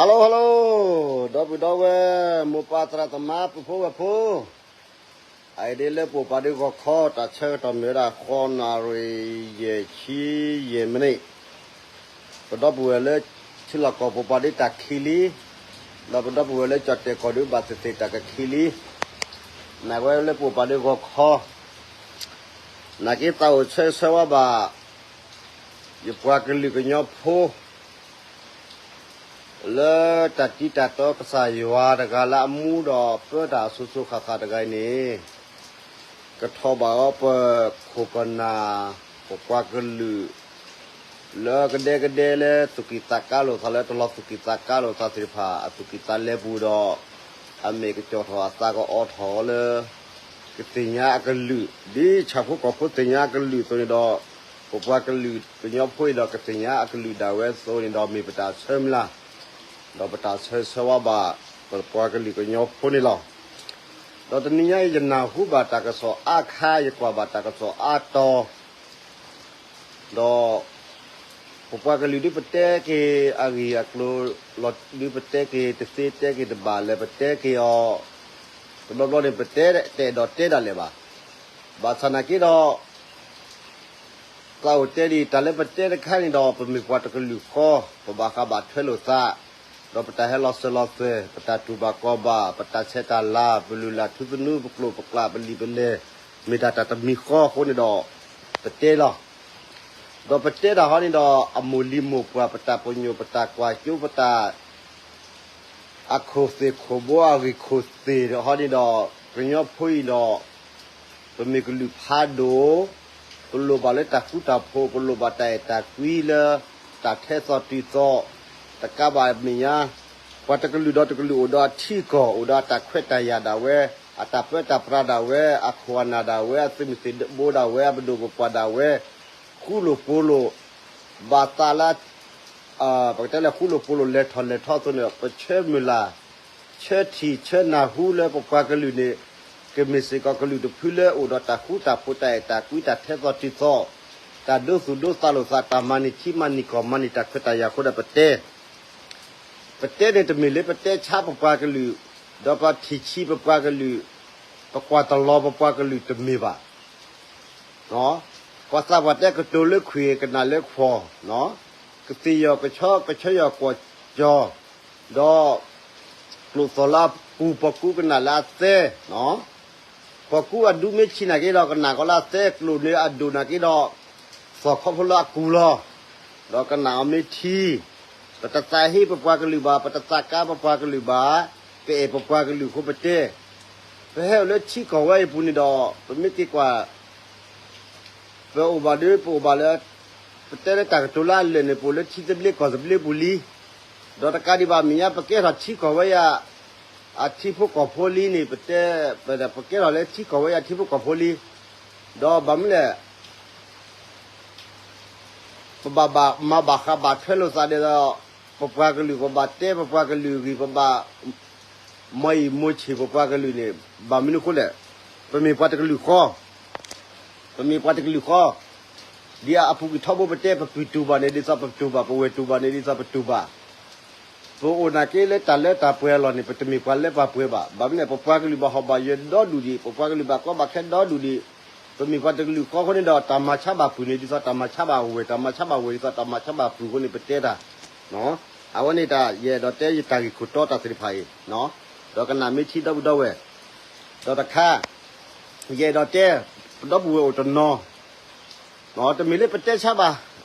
Hello hello, ဒီပုၢ်ဒီဝဲၢ် မိၢ်ပၢ်သရၣ်သမါ ပုၢ်ဖိဝဲၢ်ဖိ, အအံၤဒ်လၢပအိၣ်ပာ်ဒုးဂီၤခီ တၢ်ဆၢကတီၢ်မ့ၢ်ဝဲဒၣ် ဃိးနၣ်ရံၣ်ယဲၢ်ဆံယဲၢ်မံးနံး, ပဒီပုၢ်ဝဲၢ်လၢ ထံလီၢ်ကီၢ်ပူၤပှၤဒုးတၢ်ခံလံ, ဒီးပဒီပုၢ်ဝဲၢ်လၢကၠီၣ်တဲၣ်ကီၢ်ဒုးဘၣ်သ့ၣ်သ့ၣ်တၢ်ကခံလံ, နာ်က့ဝဲလၢပအိၣ်ပာ်ဒုးဂီၤခီ နာ်က့သးအိၣ်ဆၢဂ့ၤဆၢဝါဘၣ် ယပှၤကလုာ်ကညီဖိ လၢတၢ်တံတၢ်တီကစၢ်ယွၤတဂၤလၢအမူဒီးပၢတၢ်အစိၤစိၤဃၣ်ဃၣ်တဂၤအံၤန့ၣ်, ကထီၣ်ဘၣ်အီၤပခိၣ်ပနၢ် ပပှၤကလုာ် လၢကဒဲကဒဲလၢသူၣ်ကံၢ်သးကါလိာ်သးလၢတလီၤသူၣ်ကံၢ်သးကါလိာ်သးသ့ၣ်တဖၣ် အသူၣ်ကံၢ်သးလဲပူၤဒီး အမ့ၢ်ကကၠီၣ်ထီၣ်အသးကအီထီၣ်အီၤလၢ ကသ့ၣ်ညါအကလုာ် ဒ်ဆၣ်ဖိကီၢ်ဖိသ့ၣ်ညါအကလုာ်အသိးန့ၣ်ဒီး ပပှၤကလုာ်ကညီဖိအံၤဒီးကသ့ၣ်ညါအကလုာ်ဒၣ်ဝဲအသိးန့ၣ်ဒီးမ့ၢ်ပတၢ်ဆၢမုၢ်လၢ် ဒီးပတၢ်ဆၢဂ့ၤဆၢဝါဘၣ် ပပှၤကလုာ်ကညီဖိန့ၣ်လီၤ. ဒီးတနံၤညါအံၤယနၢ်ဟူဘၣ်တၢ်ကစီၣ်အါခါ ယကွၢ်ဘၣ်တၢ်ကစီၣ်အါတီၤ ဒီး ပပှၤကလုာ်ဒုးပတဲက့ၤအဂ့ၢ်အကျိၤလီၤ ဒုးပတဲက့ၤတသ့တဲက့ၤတဘၣ်လၢပတဲက့ၤအီၤ တဘျီဘျီန့ၣ် ပတဲတအဲၣ်ဒိးတဲဒၣ်လဲာ်ဘၣ်. ဘၣ်ဆၣ်နာ်က့ဒီး သးအိၣ်တဲဒ်အံၤ တၢ်လၢပတဲတခါန့ၣ်ဒီး ပမ့ၢ်ပှၤတကလုာ်ဃီ ပဘၣ်ဃးဘၣ်ထွဲလိာ်သး ဒီးပတၢ်ဟဲလီၤစၢၤလီၤသွဲၣ် ပတၢ်တူၢ်ဘၣ်ကီၢ်ဘၣ် ပတၢ်ဆဲးတၢ်လၤ ပလုၢ်လၢ်ထူသနူ ပကျိာ်ပကျး ပလံာ်ပလဲၢ် မ့ၢ်တၢ်တၢ်တမံၤဃီအဃိန့ၣ်ဒီး ပတဲလီၤ. ဒီးပတဲတၢ်ဟီန့ၣ်ဒီး အမိၢ်လံၤမိၢ်ပှၢ် ပတၢ်ပညိၣ် ပတၢ်ကွၢ်စိ ပတၢ် အခိၣ်သ့ၣ်ခိၣ်ဘိအဂ့ၢ်ခိၣ်သ့ၣ်ဟီန့ၣ်ဒီး ကညီဖိအံၤဒီး ပမ့ၢ်ကလုာ်ဖးဒိၣ် ပလိၣ်ဘၣ်လၢတၢ်ဃူတၢ်ဖိး ပလိၣ်ဘၣ်တၢ်အဲၣ်တၢ်ကွံလၢ တၢ်ထဲသိးတုၤသိး တကးဘၣ်မဲာ်ညါ ပှၤတကလုာ်ဒီးတကလုာ်အိၣ်ဒီးအထံအကီၢ် အိၣ်ဒီးအတၢ်ခွဲးတၢ်ယာ်ဒၣ်ဝဲ အတၢ်ပၢတၢ်ပြးဒၣ်ဝဲ အခိၣ်အနၢ်ဒၣ်ဝဲ အသုးမုၢ်သံၣ်ဘိဒၣ်ဝဲ အပဒိၣ်ပပှၢ်ဒၣ်ဝဲ ဃူလိာ်ဖိးလိာ် ဘၣ်သးလၢ ပကတဲလၢဃူလိာ်ဖိးလိာ်လဲၤထီၣ်လဲၤထီအသိးန့ၣ် ပဆၢမုၢ်လၢ် ဆၢထံၣ်ဆၢနၢ်ဟူလၢပပှၤကလုာ်န့ၣ် ကမ့ၢ်စ့ၢ်ကီးကလုာ်တဖုလၢအိၣ်ဒီးတၢ်ဃူတၢ်ဖိး တၢ်အဲၣ်တၢ်ကွံ တၢ်ထဲသိးတုၤသိး တၢ်ဒိသူၣ်ဒိသးလိာ်သး တၢ်မၤန့ၢ်ထံမၤန့ၢ်ကီၢ် မၤန့ၢ်တၢ်ခွဲးတၢ်ယာ်အဃိဒီးပတဲ ပတဲန့ၣ်တမ့ၢ်လၢပတဲဆါပပှၤကလုာ် ဒီးပထံၣ်ဆံးပပှၤကလုာ် ပကွၢ်တလီၤပပှၤကလုာ်တမ့ၢ်ဘၣ်. ပှၤသးပှၢ်တဲကတိၤလၢခွံၣ် ကနၣ်လၢခွီၣ်, ကသ့ၣ်ယီၢ်ကဆီ ကဆၢယီၢ်ကွီၢ်ကၠီၤ, ဒီး ကျိာ်သီၣ်လၢအပူၤ ပှၤကူကနၣ်လၢအသဲ, ပှၤကူအဒူမ့ၢ်ဆံးနာ်က့ဒီး ကနၣ်ကီးလၢအသဲ ကျိာ်န့ၣ်အဒိၣ်နာ်က့ဒီး သီၣ်ခီဖျိလၢအကူၤလီၤ, ဒီးကနၣ်အီၤမ့ၢ်ထံ ပတသးဟ့ပပှၤကလုာ်ဘၣ်, ပတသးကါပပှၤကလုာ်ဘၣ်, ပအဲၣ်ပပှၤကလုာ်အဃိပတဲ, ပဟဲအိၣ်လၢထံကီၢ်ဝဲအံၤပူၤန့ၣ်ဒီး ပမ့ၢ်က့ၤကွၢ် ပအိၣ်ဘၣ်ဒီး ပအိၣ်ဘၣ်လၢ ပတဲလၢတၢ်ကတိၤလၢအလၢာ်န့ၣ် ပအိၣ်လၢထံသဘျ့ကီၢ်သဘျ့ပူၤလံ, ဒီးတကးဒံးဘၣ်မဲာ်ညါ ပကဲထီၣ်ထံကီၢ်ဝဲယၤ အထံဖိကီၢ်ဖိလံန့ၣ် ပတဲ ပကဲထီၣ်လၢထံကီၢ်ဝဲယၤထံဖိကီၢ်ဖိလံ, ဒီးဘၣ်မနုၤလဲၣ် ပဘၣ်ဘၣ်မၤဘၣ်ဃးဘၣ်ထွဲလိာ်သးဒီး ပပှၤကလုာ် ပဘၣ်တဲပပှၤကလုာ်အဂ့ၢ် ပဘၣ် မီၢ်အံၣ်မိၢ်ဆ့ၣ်ပပှၤကလုာ်န့ၣ် ဘၣ်မနုၤအဃိလဲၣ်, ပမ့ၢ်ပှၤတကလုာ်ဃီ, ပမ့ၢ်ပှၤတကလုာ်ဃီ, ဒ်အပူၤကွံာ်ထီဘိပတဲ ပပုၢ်တူၢ်ဘၣ်န့ၣ် ဒ်သိးပတူၢ်ဘၣ်, ပဝဲၢ်တူၢ်ဘၣ်န့ၣ် ဒ်သိးပတူၢ်ဘၣ်, ပအိၣ်နာ်က့လၢတၢ်လၢတၢ်ပှဲၤအလီၢ်န့ၣ် ပတမ့ၢ်ပှၤလၢပှၤပှဲၤဘၣ်. ဘၣ်မနုၤလဲၣ် ပပှၤကလုာ်ဘၣ်ဟီၣ်ဘၣ်ယၢၤဒီဒူၣ်ဒံး, ပပှၤကလုာ်ဘၣ်ကီဘၣ်ခဲဒီဒူၣ်ဒံး, ပမ့ၢ်ပှၤတကလုာ်ဃီအဃိန့ၣ်ဒီး တၢ်မၤဆါဘၣ်ပုၢ်န့ၣ် ဒ်သိးတၢ်မၤဆါဘၣ်ဝဲၢ်, တၢ်မၤဆါဘၣ်ဝဲၢ် ဒ်သိးတၢ်မၤဆါဘၣ်ပုၢ်အဃိန့ၣ် ပတဲတၢ် အဝဲန့ၣ်တၢ်ယအဲၣ်ဒိးတဲယတၢ်ဂ့ၢ်ခိၣ်တီတၢ်သ့ၣ်တဖၣ်အံၤ, ဒီးကနၣ်မ့ၢ်ထံဒီပုၢ်ဒီဝဲၢ်, ဒီးတခါ ယအဲၣ်ဒိးတဲ ပဒီပုၢ်ဝဲၢ်အိၣ်တနီၤ, တမ့ၢ်လၢပတဲဆါဘၣ်,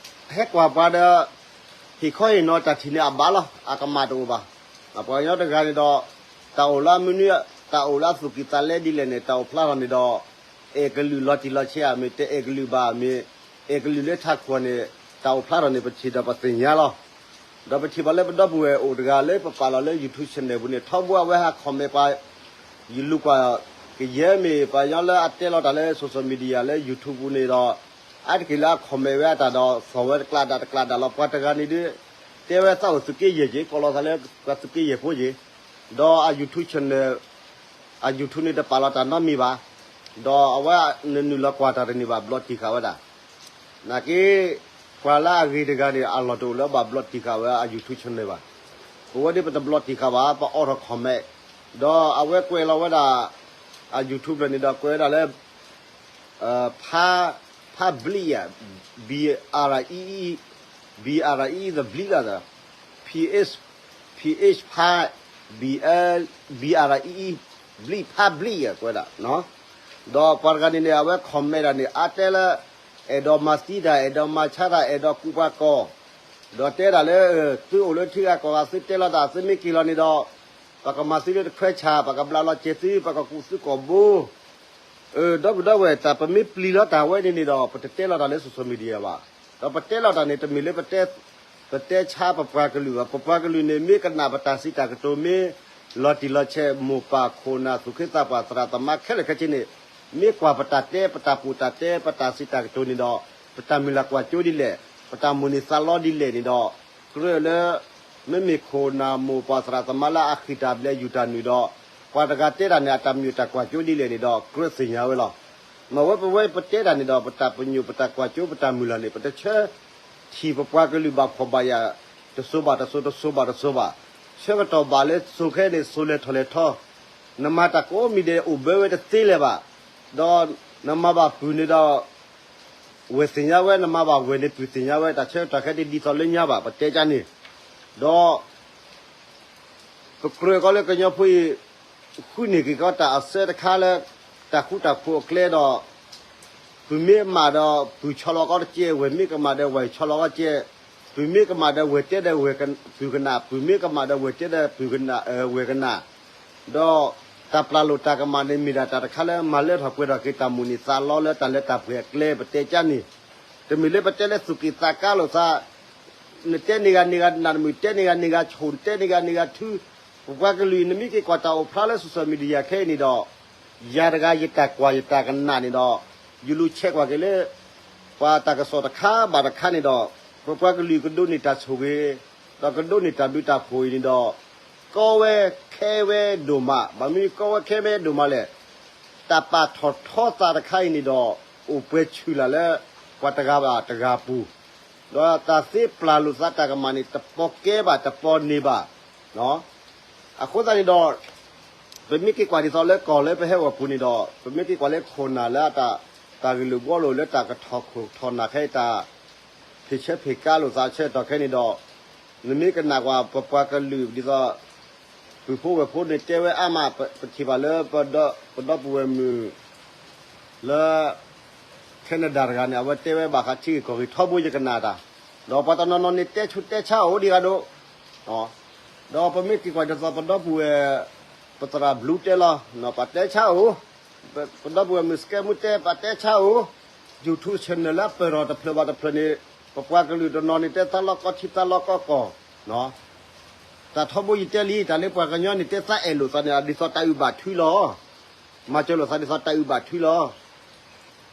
ဟဲကွၢ်ပှၤဒီး ဟ့ၣ်ခီဟ့ၣ်နီၤတၢ်ထံၣ်န့ၣ်အဘၣ်လီၤ, အကမၣ်တအိၣ်ဘၣ်. ပှၤကညီတဂၤန့ၣ်ဒီး တၢ်အိၣ်လၢအမနုၤ, တၢ်အိၣ်လၢအသူၣ်ကံၢ်သးလဲဒ်လဲၣ်န့ၣ် တၢ်အိၣ်ဖျါထီၣ်န့ၣ်ဒီး အဲၣ်ကလုာ်လီၤတံၢ်လီၤဆဲးဧါ, မ့ၢ်တအဲၣ်ကလုာ်ဘၣ်, မ့ၢ်အဲၣ်ကလုာ်လၢထးခိၣ်န့ၣ် တၢ်အိၣ်ဖျါထီၣ်န့ၣ် ပထံၣ်ဒီးပသ့ၣ်ညါလီၤ. ဒီးပထံၣ်ဘၣ်လၢပဒီပုၢ်ဝဲၢ်အိၣ်တဂၤလၢပပာ်လီၤလၢ YouTube channel ပူၤန့ၣ် ထီဘိအဝဲဟး comment ပှၤ ယလူၤကွၢ် ကယဲၢ်မ့ၢ်ပှၤကညီလၢအတဲလီၤတၢ်လၢ social media လၢ YouTube ပူၤန့ၣ်ဒီး အါတက့ၢ်လၢအ comment ဝဲအတၢ်ဒီး သီၣ်ဝဲတကျးဒၣ်တကျးဒၣ်လီၤ. ပှၤတဂၤန့ၣ်ဒီး တဲဝဲသးအိၣ်သုးက့ယဲၢ်က့ၤ ကိးလီၤသးလၢပှၤသုးက့ယဲၢ်ဖိက့ၤ, ဒီးအ YouTube channel အ YouTube န့ၣ်တပာ်လီၤတၢ်နီတမံၤဘၣ်, ဒီးအဝဲနနုာ်လီၤကွၢ်တၢ်တန့ၢ်ဘၣ် block တံၢ်ဃာ်ဝဲဒၣ်. နာ်က့ ပှၤလၢအဂ့ၤတဂၤန့ၣ် အလီၢ်တအိၣ်လၢဘၣ် block တံၢ်ဃာ်ဝဲအ YouTube channel ဘၣ်. ပဝဲဒၣ်ပတဘျီတံၢ်ဃာ်ဘၣ် ပအိးထီၣ် comment, ဒီးအဝဲကွဲးလီၤဝဲဒၣ် အ YouTube လၢန့ၣ်ဒီးကွဲးဝဲဒၣ်လၢ ဖး ဖးဘျံးယၤ B R E E, B R E E သဘျံးလီၤ, P H, P H ဖး B L, B R E E ဘျံးဖးဘျံးယၤကွဲးဒၣ်, ဒီးပှၤတဂၤန့ၣ်န့ၣ် အဝဲ comment ဒၣ်န့ၣ် အါတဲလၢ အဲၣ်ဒိးမၤသံတၢ် အဲၣ်ဒိးမၤဆါတၢ် အဲၣ်ဒိးကူၣ်ပှၤကီၢ် ဒီးတဲဒၣ်လၢ သုအိၣ်လၢထံဂၤကီၢ်ဂၤ သုတဲလီၤတၢ် သုမ့ၢ်က့ၤလီၤန့ၣ်ဒီး ပကမၤသုလၢတခွဲးဆၣ် ပကဘျးလီၤစဲၤသု ပကကူၣ်သုကိာ်ဘိ, ဒီပုၢ်ဒီဝဲၢ် တၢ်ပမ့ၢ်ပျံၤလီၤတၢ်ဝဲန့ၣ်န့ၣ်ဒီး ပတတဲလီၤတၢ်လၢ social media ဘၣ်, ဒီးပတဲလီၤတၢ်န့ၣ် တမ့ၢ်လၢ ပတဲဆါပပှၤကလုာ်ဘၣ်, ပပှၤကလုာ်န့ၣ် မ့ၢ်ကနၣ်ပတၢ်စံးတၢ်ကတိၤ မ့ၢ်လီၤတံၢ်လီၤဆဲး မိၢ်ပၢ်ခိၣ်နၢ် သူၣ်က့သးပှၢ် သရၣ်သမါခဲလၢာ်ခဲဆ့န့ၣ် မ့ၢ်ကွၢ်ပတၢ်တဲ ပတၢ်ပူၣ်တၢ်တဲ ပတၢ်စံးတၢ်ကတိၤန့ၣ်ဒီး ပတၢ်မုၢ်လၢ်ကွၢ်ကၠိဒ်လဲၣ်, ပတၢ်မိၣ်န့ၢ်သးလီဒ်လဲၣ်န့ၣ်ဒီး ကြၢးလၢ မ့မ့ၢ်ခိၣ်နၢ်မိၢ်ပၢ်သရၣ်သမါလၢအဃံၢ်တၢ်ဘျဲးယူၢ်တၢ်နုာ်ဒီး ပှၤတဂၤတဲတၢ်န့ၣ် အတၢ်မုာ်တၢ်ကွၢ်ကၠိဒ်လဲၣ်န့ၣ်ဒီး ကြၢးသ့ၣ်ညါဝဲလီၤ. မ့ၢ်ဝဲပဝဲပတဲတၢ်န့ၣ်ဒီး ပတၢ်ပညိၣ်ပတၢ်ကွၢ်ကၠိ ပတၢ်မုၢ်လၢ်န့ၣ် ပတဆၢထံၣ်ပပှၤကလုာ်ဘၣ်ဖှီၣ်ဘၣ်ယာ် တစိၤဘၣ်တစိၤ တစိၤဘၣ်တစိၤဘၣ်, ဆၢကတီၢ်ဘၣ်လၢစိၤခဲန့ၣ် စိၤလဲၤထီၣ်လဲၤထီ, နမၤတၢ်ကိးမံၤဒဲးအိၣ်ဘၢဝဲတသ့လၢၤဘၣ်, ဒီးနမၤဘၣ်ပုၢ်န့ၣ်ဒီး ဝဲၢ်သ့ၣ်ညါဝဲ နမၤဘၣ်ဝဲၢ်န့ၣ်ပုၢ်သ့ၣ်ညါဝဲ တၢ်ဆၢကတီၢ်ခဲဒ်သိးလၢညါဘၣ် ပတဲကါန့ၣ်, ဒီး ပကြၢးကီးလၢကညီဖိအံၤ ဃုန့ၢ်က့ၤကီးတၢ်အစၢတခါလၢ တၢ်ဃူတၢ်ဖိးအကျဲဒီး ပုၢ်မ့ၢ်ကမၣ်ဒီး ပုၢ်ဆီလီၤကီးတကဲး, ဝဲၢ်မ့ၢ်ကမၣ်ဒီး ဝဲၢ်ဆီလီၤကီးတကဲး, ပုၢ်မ့ၢ်ကမၣ်ဒီး ဝဲၢ်တဲဒီးဝဲၢ်က, ပုၢ်ကနၣ်, ပုၢ်မ့ၢ်ကမၣ်ဒီး ဝဲၢ်တဲဒီးပုၢ်ကနၣ်, ဝဲၢ်ကနၣ်, ဒီးတၢ်ပျၢ်လိာ်တၢ်ကမၣ်န့ၣ် မ့ၢ်ဒၣ်တၢ်တခါလၢ မၤလၢထီၣ်ပှဲၤထီၣ်က့ၤတၢ်မိၣ်န့ၢ်သးလီလၢတၢ်လၢတၢ်ပှဲၤအကျဲ ပတဲကါန့ၣ်, တမ့ၢ်လၢပတဲလၢသူၣ်က့ၣ်သးကါလိာ်သး နတဲန့ၢ်ဂၤန့ၢ်ဂၤနးတမုာ် တဲန့ၢ်ဂၤန့ၢ်ဂၤဆိၣ် နတဲန့ၢ်ဂၤန့ၢ်ဂၤထု, ပပှၤကလုာ်အံၤ နမ့ၢ်က့ၤကွၢ်တၢ်အိၣ်ဖျါလၢ social media ခဲအံၤန့ၣ်ဒီး ယၤတဂၤယတၢ်ကွၢ်ယတၢ်ကနၣ်န့ၣ်ဒီး ယလူၤဆဲးကွၢ်က့ၤလၢ ပှၤတၢ်ကစီၣ်တခါဘၣ်တခါန့ၣ်ဒီး ပပှၤကလုာ်ကဒိးန့ၢ်တၢ်ဆိၣ်ဂ့ၤ ဒီးကဒိးန့ၢ်တၢ်ဘျုးတၢ်ဖှိၣ်အံၤန့ၣ်ဒီး ကီဝဲခဲဝဲဒိၣ်မး, ဘၣ်မနုၤကီဝဲခဲဝဲဒိၣ်မးလဲၣ် တၢ်ပာ်ထီၣ်ထီသးတခါအံၤန့ၣ်ဒီး အိၣ်ပှဲၤဆူၣ်လၢ်လၢ ပှၤတဂၤဘၣ်တဂၤအပူၤ, ဒီးတၢ်သ့ပျၢ်လိာ်သးတၢ်ကမၣ်န့ၣ် တပီၤကဲဘၣ်တပီၤန့ၢ်ဘၣ်. အဃိသတးန့ၣ်ဒီး ပမ့ၢ်က့ၤကွၢ်ဒ်သိးလၢကီၢ်လၢပဟဲအိၣ်အပူၤန့ၣ်ဒီး ပမ့ၢ်က့ၤကွၢ်လၢခိၣ်နၢ်လၢအတၢ် တၢ်ဂ့ၢ်လိာ်ဘှီလိာ်လၢတၢ်ကထီၣ်ခိၣ်ထီၣ်နၢ်ခဲအံၤ တၢ်ဖ့ၣ်ဆၢဖ့ၣ်ကါလိာ်သးဆၢကတီၢ်ခဲန့ၣ်ဒီး နမ့ၢ်ကနၣ်ကွၢ်ပပှၤကလုာ်ဒ်သိး ပုၢ်ဖိဝဲၢ်ဖိန့ၣ်တဲဝဲအါမး ပထံၣ်ဘၣ်လၢ ပဒီပုၢ်ဝဲၢ်မုၣ် လၢ Canada တဂၤန့ၣ် အဝဲတဲဝဲဘၣ်ဃးထံဂ့ၢ်ကီၢ်ဂ့ၢ်ထီဘိယကနၣ်တၢ်, ဒီးပှၤတနီၤနီၤန့ၣ်တဲဆူးတဲဆါအိၣ်ဒံးဂၤဒိၣ်, ဒီးပမ့ၢ်က့ၤကွၢ်ဒ်သိးပဒီပုၢ်ဝဲၢ် ပသရၣ်ဘျူးတဲလီၤ ပှၤတဲဆါအိၣ်, ပဒီပုၢ်ဝဲၢ်မုၣ်စကဲမူတဲ ပှၤတဲဆါအိၣ်, YouTube channel လၢအပၢၢ်ထီၣ်တဖျၢၣ်ဘၣ်တဖျၢၣ်န့ၣ် ပပှၤကလုာ်တနီၤန့ၣ် တဲသးလီကီထံသးလီကီကီၢ် တၢ်ထီဘိယတဲလံ တၢ်လၢပှၤကညီန့ၣ် တဲသးအဲၣ်လိာ်သးန့ၣ် ဒ်သိးတၢ်အုၣ်ဘၣ်ထုလီၤ. မၤစၢၤလိာ်သးဒ်သိးတၢ်အုၣ်ဘၣ်ထုလီၤ.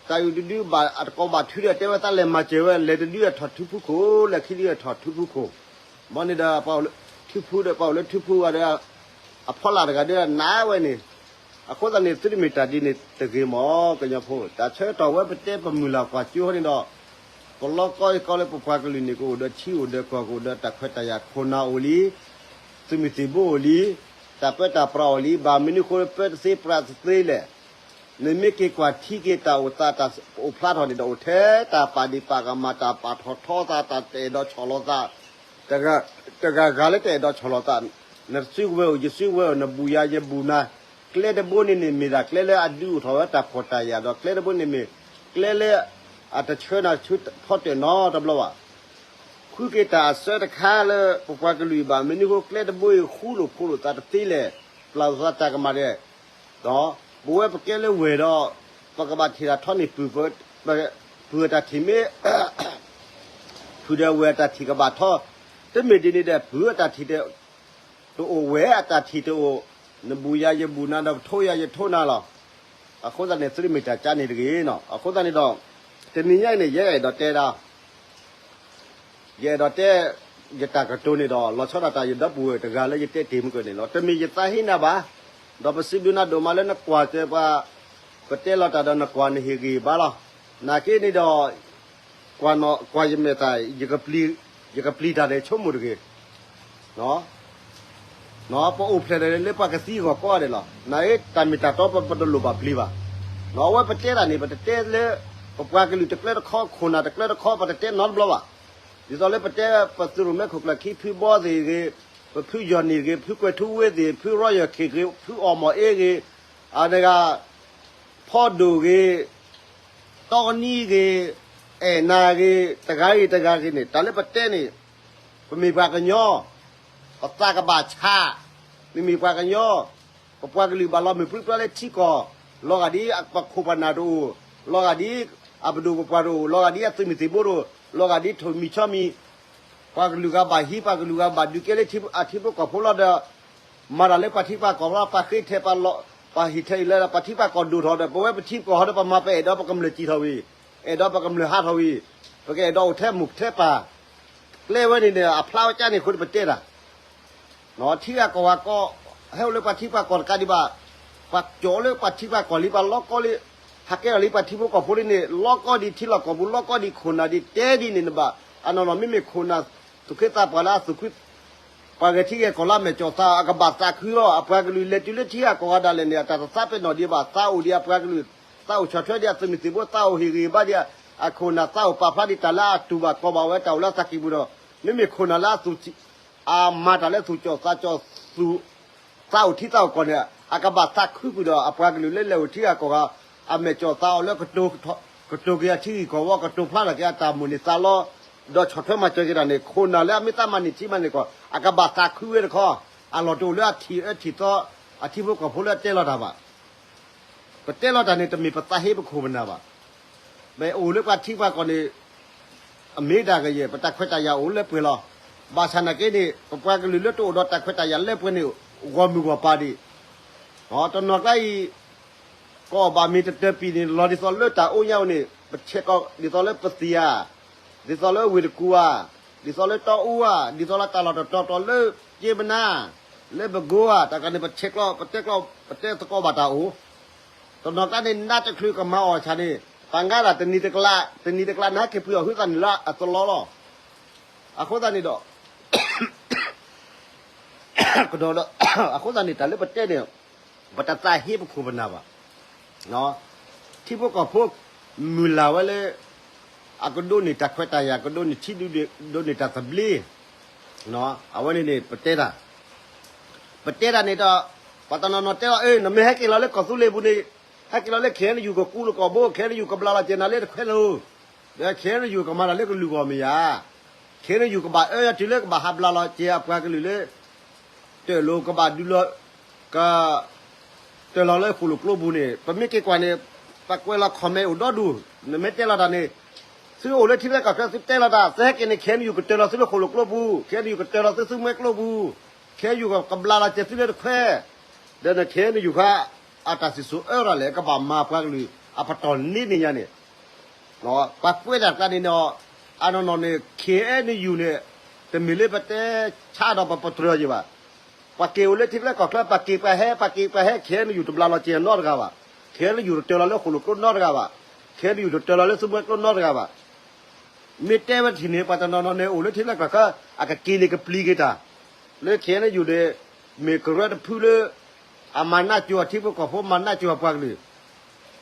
တၢ်အုၣ်တဒုဘၣ် အတကိးဘၣ်ထုဒီး တဲဝဲသးလဲၤမၤစၢၤဝဲ လဲၤတဒုအထီၣ်ထူဖူခိၣ် လဲၤခံဒုအထီၣ်ထူဖူခိၣ်. မ်န့ၣ်ဒီး ပှၤအိၣ်လၢထူဖူဒီး ပှၤအိၣ်လၢထူဖူဂၤဒီး အဖီလာ်တဂၤဒီးနးဝဲန့ၣ်, အဃိသတးန့ၣ် သုတမ့ၢ်တၢ်ဒ်န့ၣ်တဂ့ၤမး ကညီဖိ, တၢ်ဆၢကတီၢ်ဝဲပတဲပမုၢ်လၢ်ကွၢ်ကၠိဟီန့ၣ်ဒီး ပလီကီကီလၢပပှၤကလုာ်န့ၣ် ကအိၣ်ဒီးထံအိၣ်ဒီးကီၢ် ကအိၣ်ဒီးတၢ်ခွဲးတၢ်ယာ် ခိၣ်နၢ်အိၣ်လံ, သုးမုၢ်သံၣ်ဘိအိၣ်လံ, တၢ်ပၢတၢ်ပြးအိၣ်လံ, ဘၣ်မနုၤဃိလၢပၢတသ့ပြးတသ့လဲၣ်. နမ့ၢ်က့ၤကွၢ်ထံက့ၤတၢ်အိၣ်သးတၢ်အိၣ်ဖျါထီၣ်န့ၣ်ဒီး အိၣ်ထဲတၢ်ပာ်ဒံးပာ်ကမၣ် တၢ်ပာ်ထီၣ်ထီသး တၢ်တအဲၣ်ဒိးဆီၣ်လီၤသး တဂၤဂၤလၢတအဲၣ်ဒိးဆီၣ်လီၤသး, နစုကဝဲၤအိၣ် ယစုကဝဲၤအိၣ် နဘူးယၤယဘူးနၤ, ကျဲတဘိန့ၣ်န့ၣ် မ့ၢ်ဒၣ်ကျဲလၢအဒုးအိၣ်ထီၣ်ဝဲတၢ်ဖှီၣ်တၢ်ယာ်ဒီး ကျဲတဘိန့ၣ်မ့ၢ် ကျဲလၢအတဆှၢနၤဆူဖီတၢၣ်နီတဘျီဘၣ်. ဃုက့ၤတၢ်အစၢတခါလၢပပှၤကလုာ်အံၤဘၣ် မနုၤဃိကျဲတဘိအံၤ ဃူလိာ်ဖိးလိာ်သးတသ့လဲၣ်, ပျၢ်လိာ်သးတၢ်ကမၣ်ဒဲး ဒီးပဝဲပကဲလၢဝဲၢ်ဒီး ပကဘၣ်ထံၣ်တၢ်ထီန့ၣ် ပုၢ်အတၢ်ထံၣ်မ့ၢ် ဖုၣ်ဒီးဝဲၢ်အတၢ်ထံၣ်ကဘၣ်ထီ, တမ့ၢ်ဒ်န့ၣ်ဒီး ပုၢ်အတၢ်ထံၣ်တအိၣ် ဝဲၢ်အတၢ်ထံၣ်တအိၣ်, နဘူးယၤယဘူးနၤဒီး ပထိယၤယထိနၤလီၤ. အဃိသတးန့ၣ် သုတမ့ၢ်တၢ်ကါန့ၣ်တဂ့ၤနီၤ. အဃိသတးန့ၣ်ဒီး တနံၤညါအံၤန့ၣ် ယအဲၣ်ဒိးတဲဒၣ် ယအဲၣ်ဒိးတဲ ယတၢ်ကတိၤန့ၣ်ဒီး လီၤဆီဒၣ်တၢ်ယဒီပုၢ်ဝဲၢ်တဂၤလၢယတဲတ့ၢ်မုၢ်ကၢၢ်န့ၣ်လီၤ. တမ့ၢ်ယသးဟ့နၤဘၣ်, ဒီးပစံးဘျုးနၤဒိၣ်မးလၢနကွၢ်တဲပှၤ ပတဲလီၤတၢ်ဒီးနကွၢ်နဟ့ၣ်ဂံၢ်ဘါလီၤ. နာ်က့န့ၣ်ဒီး ကွၢ်နီၣ်ကွၢ်ယမဲာ်သၣ် ယကပျံၤတၢ်န့ၣ်ဆိကမိၣ်တဂ့ၤ. ပအိၣ်ဖျဲၣ်ဒီးလၢပှၤကသံအဂီၢ်ကိးဂၤဒဲးလီၤ. နတၢ်မ့ၢ်တၢ်တီပတလိၣ်ဘၣ်ပျံၤဘၣ်. အဝဲပတဲတၢ်န့ၣ် ပတတဲလၢ ပပှၤကလုာ်တကျၢတခီ ခိၣ်နၢ်တကျၢတခီ ပတတဲနီတဘျီဘၣ်. ဒ်သိးလၢပတဲပသုးရိၣ်မဲခိၣ်ကျၢၢ်ခံ ဖုဘီသ့ၣ်ဂ့ၤ, ပဖုယီၢ်နံၣ်ဂ့ၤ, ဖုကွဲၤထူဝ့သ့ၣ်, ဖုရီယီၢ်ခ့ၣ်ဂ့ၤ, ဖုအီၣ်မီၣ်အ့ဂ့ၤ, အတဂၤ ဖီဒိၣ်ဂ့ၤ, တီနံဂ့ၤ, အဲၣ်နၤဂ့ၤ, တဂၤဂ့ၤတဂၤဂ့ၤန့ၣ် တၢ်လၢပတဲန့ၣ် ပမ့ၢ်ပှၤကညီ ပသးကဘၣ်ဆး, မ့မ့ၢ်ပှၤကညီ ပပှၤကလုာ်ဘၣ်လီၤမုၢ်ပြံပြါလၢထံကီၢ်, လီၤဂာ်ဒ်ပခိၣ်ပနၢ်တအိၣ်, လီၤဂာ်ဒ်အပဒိၣ်ပပှၢ်တအိၣ်, လီၤဂာ်ဒ်အသုးမုၢ်သံၣ်ဘိတအိၣ်, လီၤဂာ်ဒ်ထိၣ်မံၤဆီမံၤ, ပှၤကလုာ်ဂၤဘၣ်ဟံး ပှၤကလုာ်ဂၤဘၣ်ဒုးကဲလၢအထံဖိကီၢ်ဖိလီၤဒီး မၤတၢ်လၢပှၤထံပှၤကီၢ်လီၤ, ပှၤဃ့ထဲပှၤလီၤ, ပှၤဟ့ၣ်ထဲအံၤလၢ ပှၤထံပှၤကီၢ်ဒိၣ်ထီၣ်ဒီး ပဝဲပထံပကီၢ်ဟီဒီး ပမၤပအဲၣ်ဒိးပကမျၢၢ်စံၣ်ထီၣ်ဝံၤ, အဲၣ်ဒိးပကမျၢၢ်ဟးထီၣ်ဝံၤ, ပကအဲၣ်ဒိးအိၣ်ထဲမုၢ်ထဲပၢ်, ကျဲဝဲန့ၣ်န့ၣ် အဖျါဝဲကါန့ၣ်အဃိဒီးပတဲတၢ် ထံဂၤကီၢ်ဂၤကီၢ်, ဟဲအိၣ်လၢပှၤထံပှၤကီၢ်တကးဒံးဘၣ်, ပှၤကၠီလၢပှၤထံပှၤကီၢ်လံ ပှၤလီကီလံ, ဟးကဲထီၣ်လံပှၤထံဖိကီၢ်ဖိလံန့ၣ် လီကီဒံးထံလီၢ်ကီၢ်ပူၤ လီကီဒံးခိၣ်နၢ်ဒံး တဲဒ်န့ၣ်န့ၣ်ဘၣ်. အနီၢ်နီၢ်မ့မ့ၢ်ခိၣ်နၢ်သူၣ်က့သးပှၢ်လၢအသူၣ်ခု ပှၤဂဲၤထံဂဲၤကီၢ်လၢအမဲာ်ကၠီၣ်သး အကဘၣ်သးခုအီၤ, အပှၤကလုာ်လဲၤတုၤလၢထံဂၤကီၢ်ဂၤဒၣ်လဲာ်န့ၣ် အတၢ်တသးပ့ၤနီၣ်ဒံးဘၣ်, သးအိၣ်ဒံးအပှၤကလုာ်, သးအိၣ်ဆီၣ်ထွဲဒံးအသုးမုၢ်သံၣ်ဘိ, သးအိၣ်ဟ့ၣ်ဂံၢ်ဘါဒံးအခိၣ်နၢ်, သးအိၣ်ပာ်ဖျါဒံးတၢ်လၢအတူၢ်ဘၣ်ကီၢ်ဘၣ်ဝဲတၢ်အိၣ်လၢအသးကံၢ်ပူၤဒီး မ့မ့ၢ်ခိၣ်နၢ်လၢအသူၣ် အမၤတၢ်လၢသူၣ်ကၠီၣ်သးကၠီၣ်သူၣ်, သးအိၣ်ထံသးအိၣ်ကီၢ်န့ၣ် အကဘၣ်သးခုကွံာ်ဒီး အပှၤကလုာ်လၢလဲၤအိၣ်ထံဂၤကီၢ်ဂၤ အမဲာ်ကၠီၣ်သးအီၤလၢ ကတိၤက့ၤအထံဂၤကီၢ်ဝီ ကတိၤဖျါထီၣ်က့ၤအတၢ်မိၣ်န့ၢ်သးလီ, ဒီးဆီၣ်ထွဲမၤစၢၤက့ၤတၢ်န့ၣ် ခိၣ်နၢ်လၢအမ့ၢ်သးမၤန့ၢ်ထံမၤန့ၢ်ကီၢ် အကဘၣ်သးခုဝဲတခီ, အလီၢ်တအိၣ်လၢအထံၣ်အၢထံၣ်သီ အထံဖိကီၢ်ဖိလၢအတဲလီၤတၢ်ဘၣ်. ပတဲလီၤတၢ်န့ၣ် တမ့ၢ်ပသးဟ့ပခိၣ်ပနၢ်ဘၣ်. ပအိၣ်လၢပှၤထံပှၤကီၢ်န့ၣ် အမ့ၢ်ဒၣ်ကယဲၢ် ပတၢ်ခွဲးတၢ်ယာ်အိၣ်လၢပှဲၤလီၤ. ဘၣ်ဆၣ်နာ်က့န့ၣ် ပပှၤကလုာ်လၢတအိၣ်ဒီးတၢ်ခွဲးတၢ်ယာ်လၢပှဲၤန့ၣ် ဂီၢ်မုၢ်ဂီၢ်ပၤဒံး တနီၤကျါအံၤ ကအီၣ်ဘၣ်မ့ၤတတၢၤပံာ်န့ၣ် လီၤဒ်သိးလၢတၢ်အိၣ်ညါအိၣ်န့ၣ် ပဆဲးကီးဒ်သိးလၢပသံၣ်ဧါ, ဒ်သိးလၢဝ့ၢ်တကူၣ်ဧါ, ဒ်သိးလၢတီအူဧါ, ဒ်သိးလၢတၢ်လီၢ်တတီၤတီၤလၢကၠ့ပနါ, လၢပကိဧါ, တၢ်ကန့ၣ်ပဆဲးကျိး ပတဲကျိး ပတဲသကိးဘၣ်တၢ်အိၣ်, တနီၤကျါန့ၣ် နးတချုးကမၤအီၣ်ဆၣ်န့ၣ် ပှၤငါဒၣ်တနံၤတကျး တနံၤတကျး နဟဲက့ၤပှ့ၤအီၣ်ဟုသးန့ၣ်လၢအသလီလီၤ. အဃိသတးန့ၣ်ဒီး ကဒီးဒီး အဃိသတးန့ၣ် တၢ်လၢပတဲန့ၣ် ပတသးဟ့ပခိၣ်ပနၢ်ဘၣ်. ထံဖိကီၢ်ဖိ မုၢ်လၢ်ဝဲလၢ အကဒိးန့ၢ်တၢ်ခွဲးတၢ်ယာ် ကဒိးန့ၢ်ထံဒိးန့ၢ်တၢ်သဘျ့ အဝဲန့ၣ်န့ၣ် ပတဲတၢ် ပတဲတၢ်န့ၣ်ဒီး ပှၤတနီၤနီၤတဲလီၤ အၢ နမ့ၢ်ဟဲက့ၤလီၤလၢကီၢ်သူလ့ၤပူၤန့ၣ် ဟဲက့ၤလီၤလၢ ခ့ၣ်အဲၣ်ယူၣ် ကကူလီၤကီၢ်ဘိ ခ့ၣ်အဲၣ်ယူၣ် ကဘျးလီၤစဲၤနၤလၢတခွဲးလိၤ ဒီး ခ့ၣ်အဲၣ်ယူၣ် ကမၤတၢ်လၢကလုာ်ဂီၢ်မ့ၢ်ဧါ. ခ့ၣ်အဲၣ်ယူၣ် ကဘၣ်အၢယၤတုၤလၢကဘၣ်ဟးဘျးလီၤစဲၤအပှၤကလုာ်လၢ တၢၣ်လိာ်ကဘၣ်ဒုးလီၤ က တၢၢ်လီၤလၢဃိၣ်လိာ်ကျိပူၤန့ၣ် ပမ့ၢ်က့ၤကွၢ်န့ၣ် ပကွဲးလီၤ comment အိၣ်ဒီဒူၣ် နမ့ၢ်တဲလီၤတၢ်န့ၣ် သုအိၣ်လၢထံချၢကီၢ်ချၢ သုတဲလီၤတၢ် သုဟဲက့ၤန့ၣ် ခ့ၣ်အဲၣ်ယူၣ် ကတၢၢ်လီၤသုလၢဃိၣ်လိာ်ကျိပူၤ ခ့ၣ်အဲၣ်ယူၣ် ကတၢၢ်လီၤသု သုမှဲကျိပူၤ ခ့ၣ်အဲၣ်ယူၣ် ကဘျးလီၤစဲၤသုလၢတခွဲး ဒီးနခ့ၣ်အဲၣ်ယူၣ်ခါ အတၢ်စံၣ်စိၤအၢရၤလဲၣ် ကဘၣ်မၤပှၤကလုာ် အပတီၢ်န့ၣ်န့ၣ်ညါန့ၣ် ပှၤကွဲးတၢ်ကျါန့ၣ်ဒီး အနီၢ်နီၢ်န့ၣ် ခ့ၣ်အဲၣ်ယူၣ်န့ၣ် တမ့ၢ်လၢပတဲဆါဒီးပပတြၢၤယံၤဘၣ်. ပှၤက့ၤအိၣ်လၢထံချၢကီၢ်ချၢ ပှၤက့ၤပှၤဟဲ ပှၤက့ၤပှၤဟဲ ခ့ၣ်အဲၣ်ယူၣ် တဘျးလီၤစဲၤနီတဂၤဘၣ်. ခ့ၣ်အဲၣ်ယူၣ် တတၢၢ်လီၤလၢဃိၣ်လိာ်ကျိနီတဂၤဘၣ်. ခ့ၣ်အဲၣ်ယူၣ် တတၢၢ်လီၤလၢသုမှဲကျိနီတဂၤဘၣ်. မ့ၢ်တဲဝဲတထံၣ်န့ၣ် ပှၤတနီၤနီၤန့ၣ် အိၣ်လၢထံချၢကီၢ်ချၢ အကက့ၤန့ၣ်ကပျံၤက့ၤတၢ် လၢခ့ၣ်အဲၣ်ယူၣ်န့ၣ် မ့ၢ်ကရၢတဖုလၢ အမၤနးစိၤအထံဖိကီၢ်ဖိ မၤနးစိၤအပှၤကလုာ်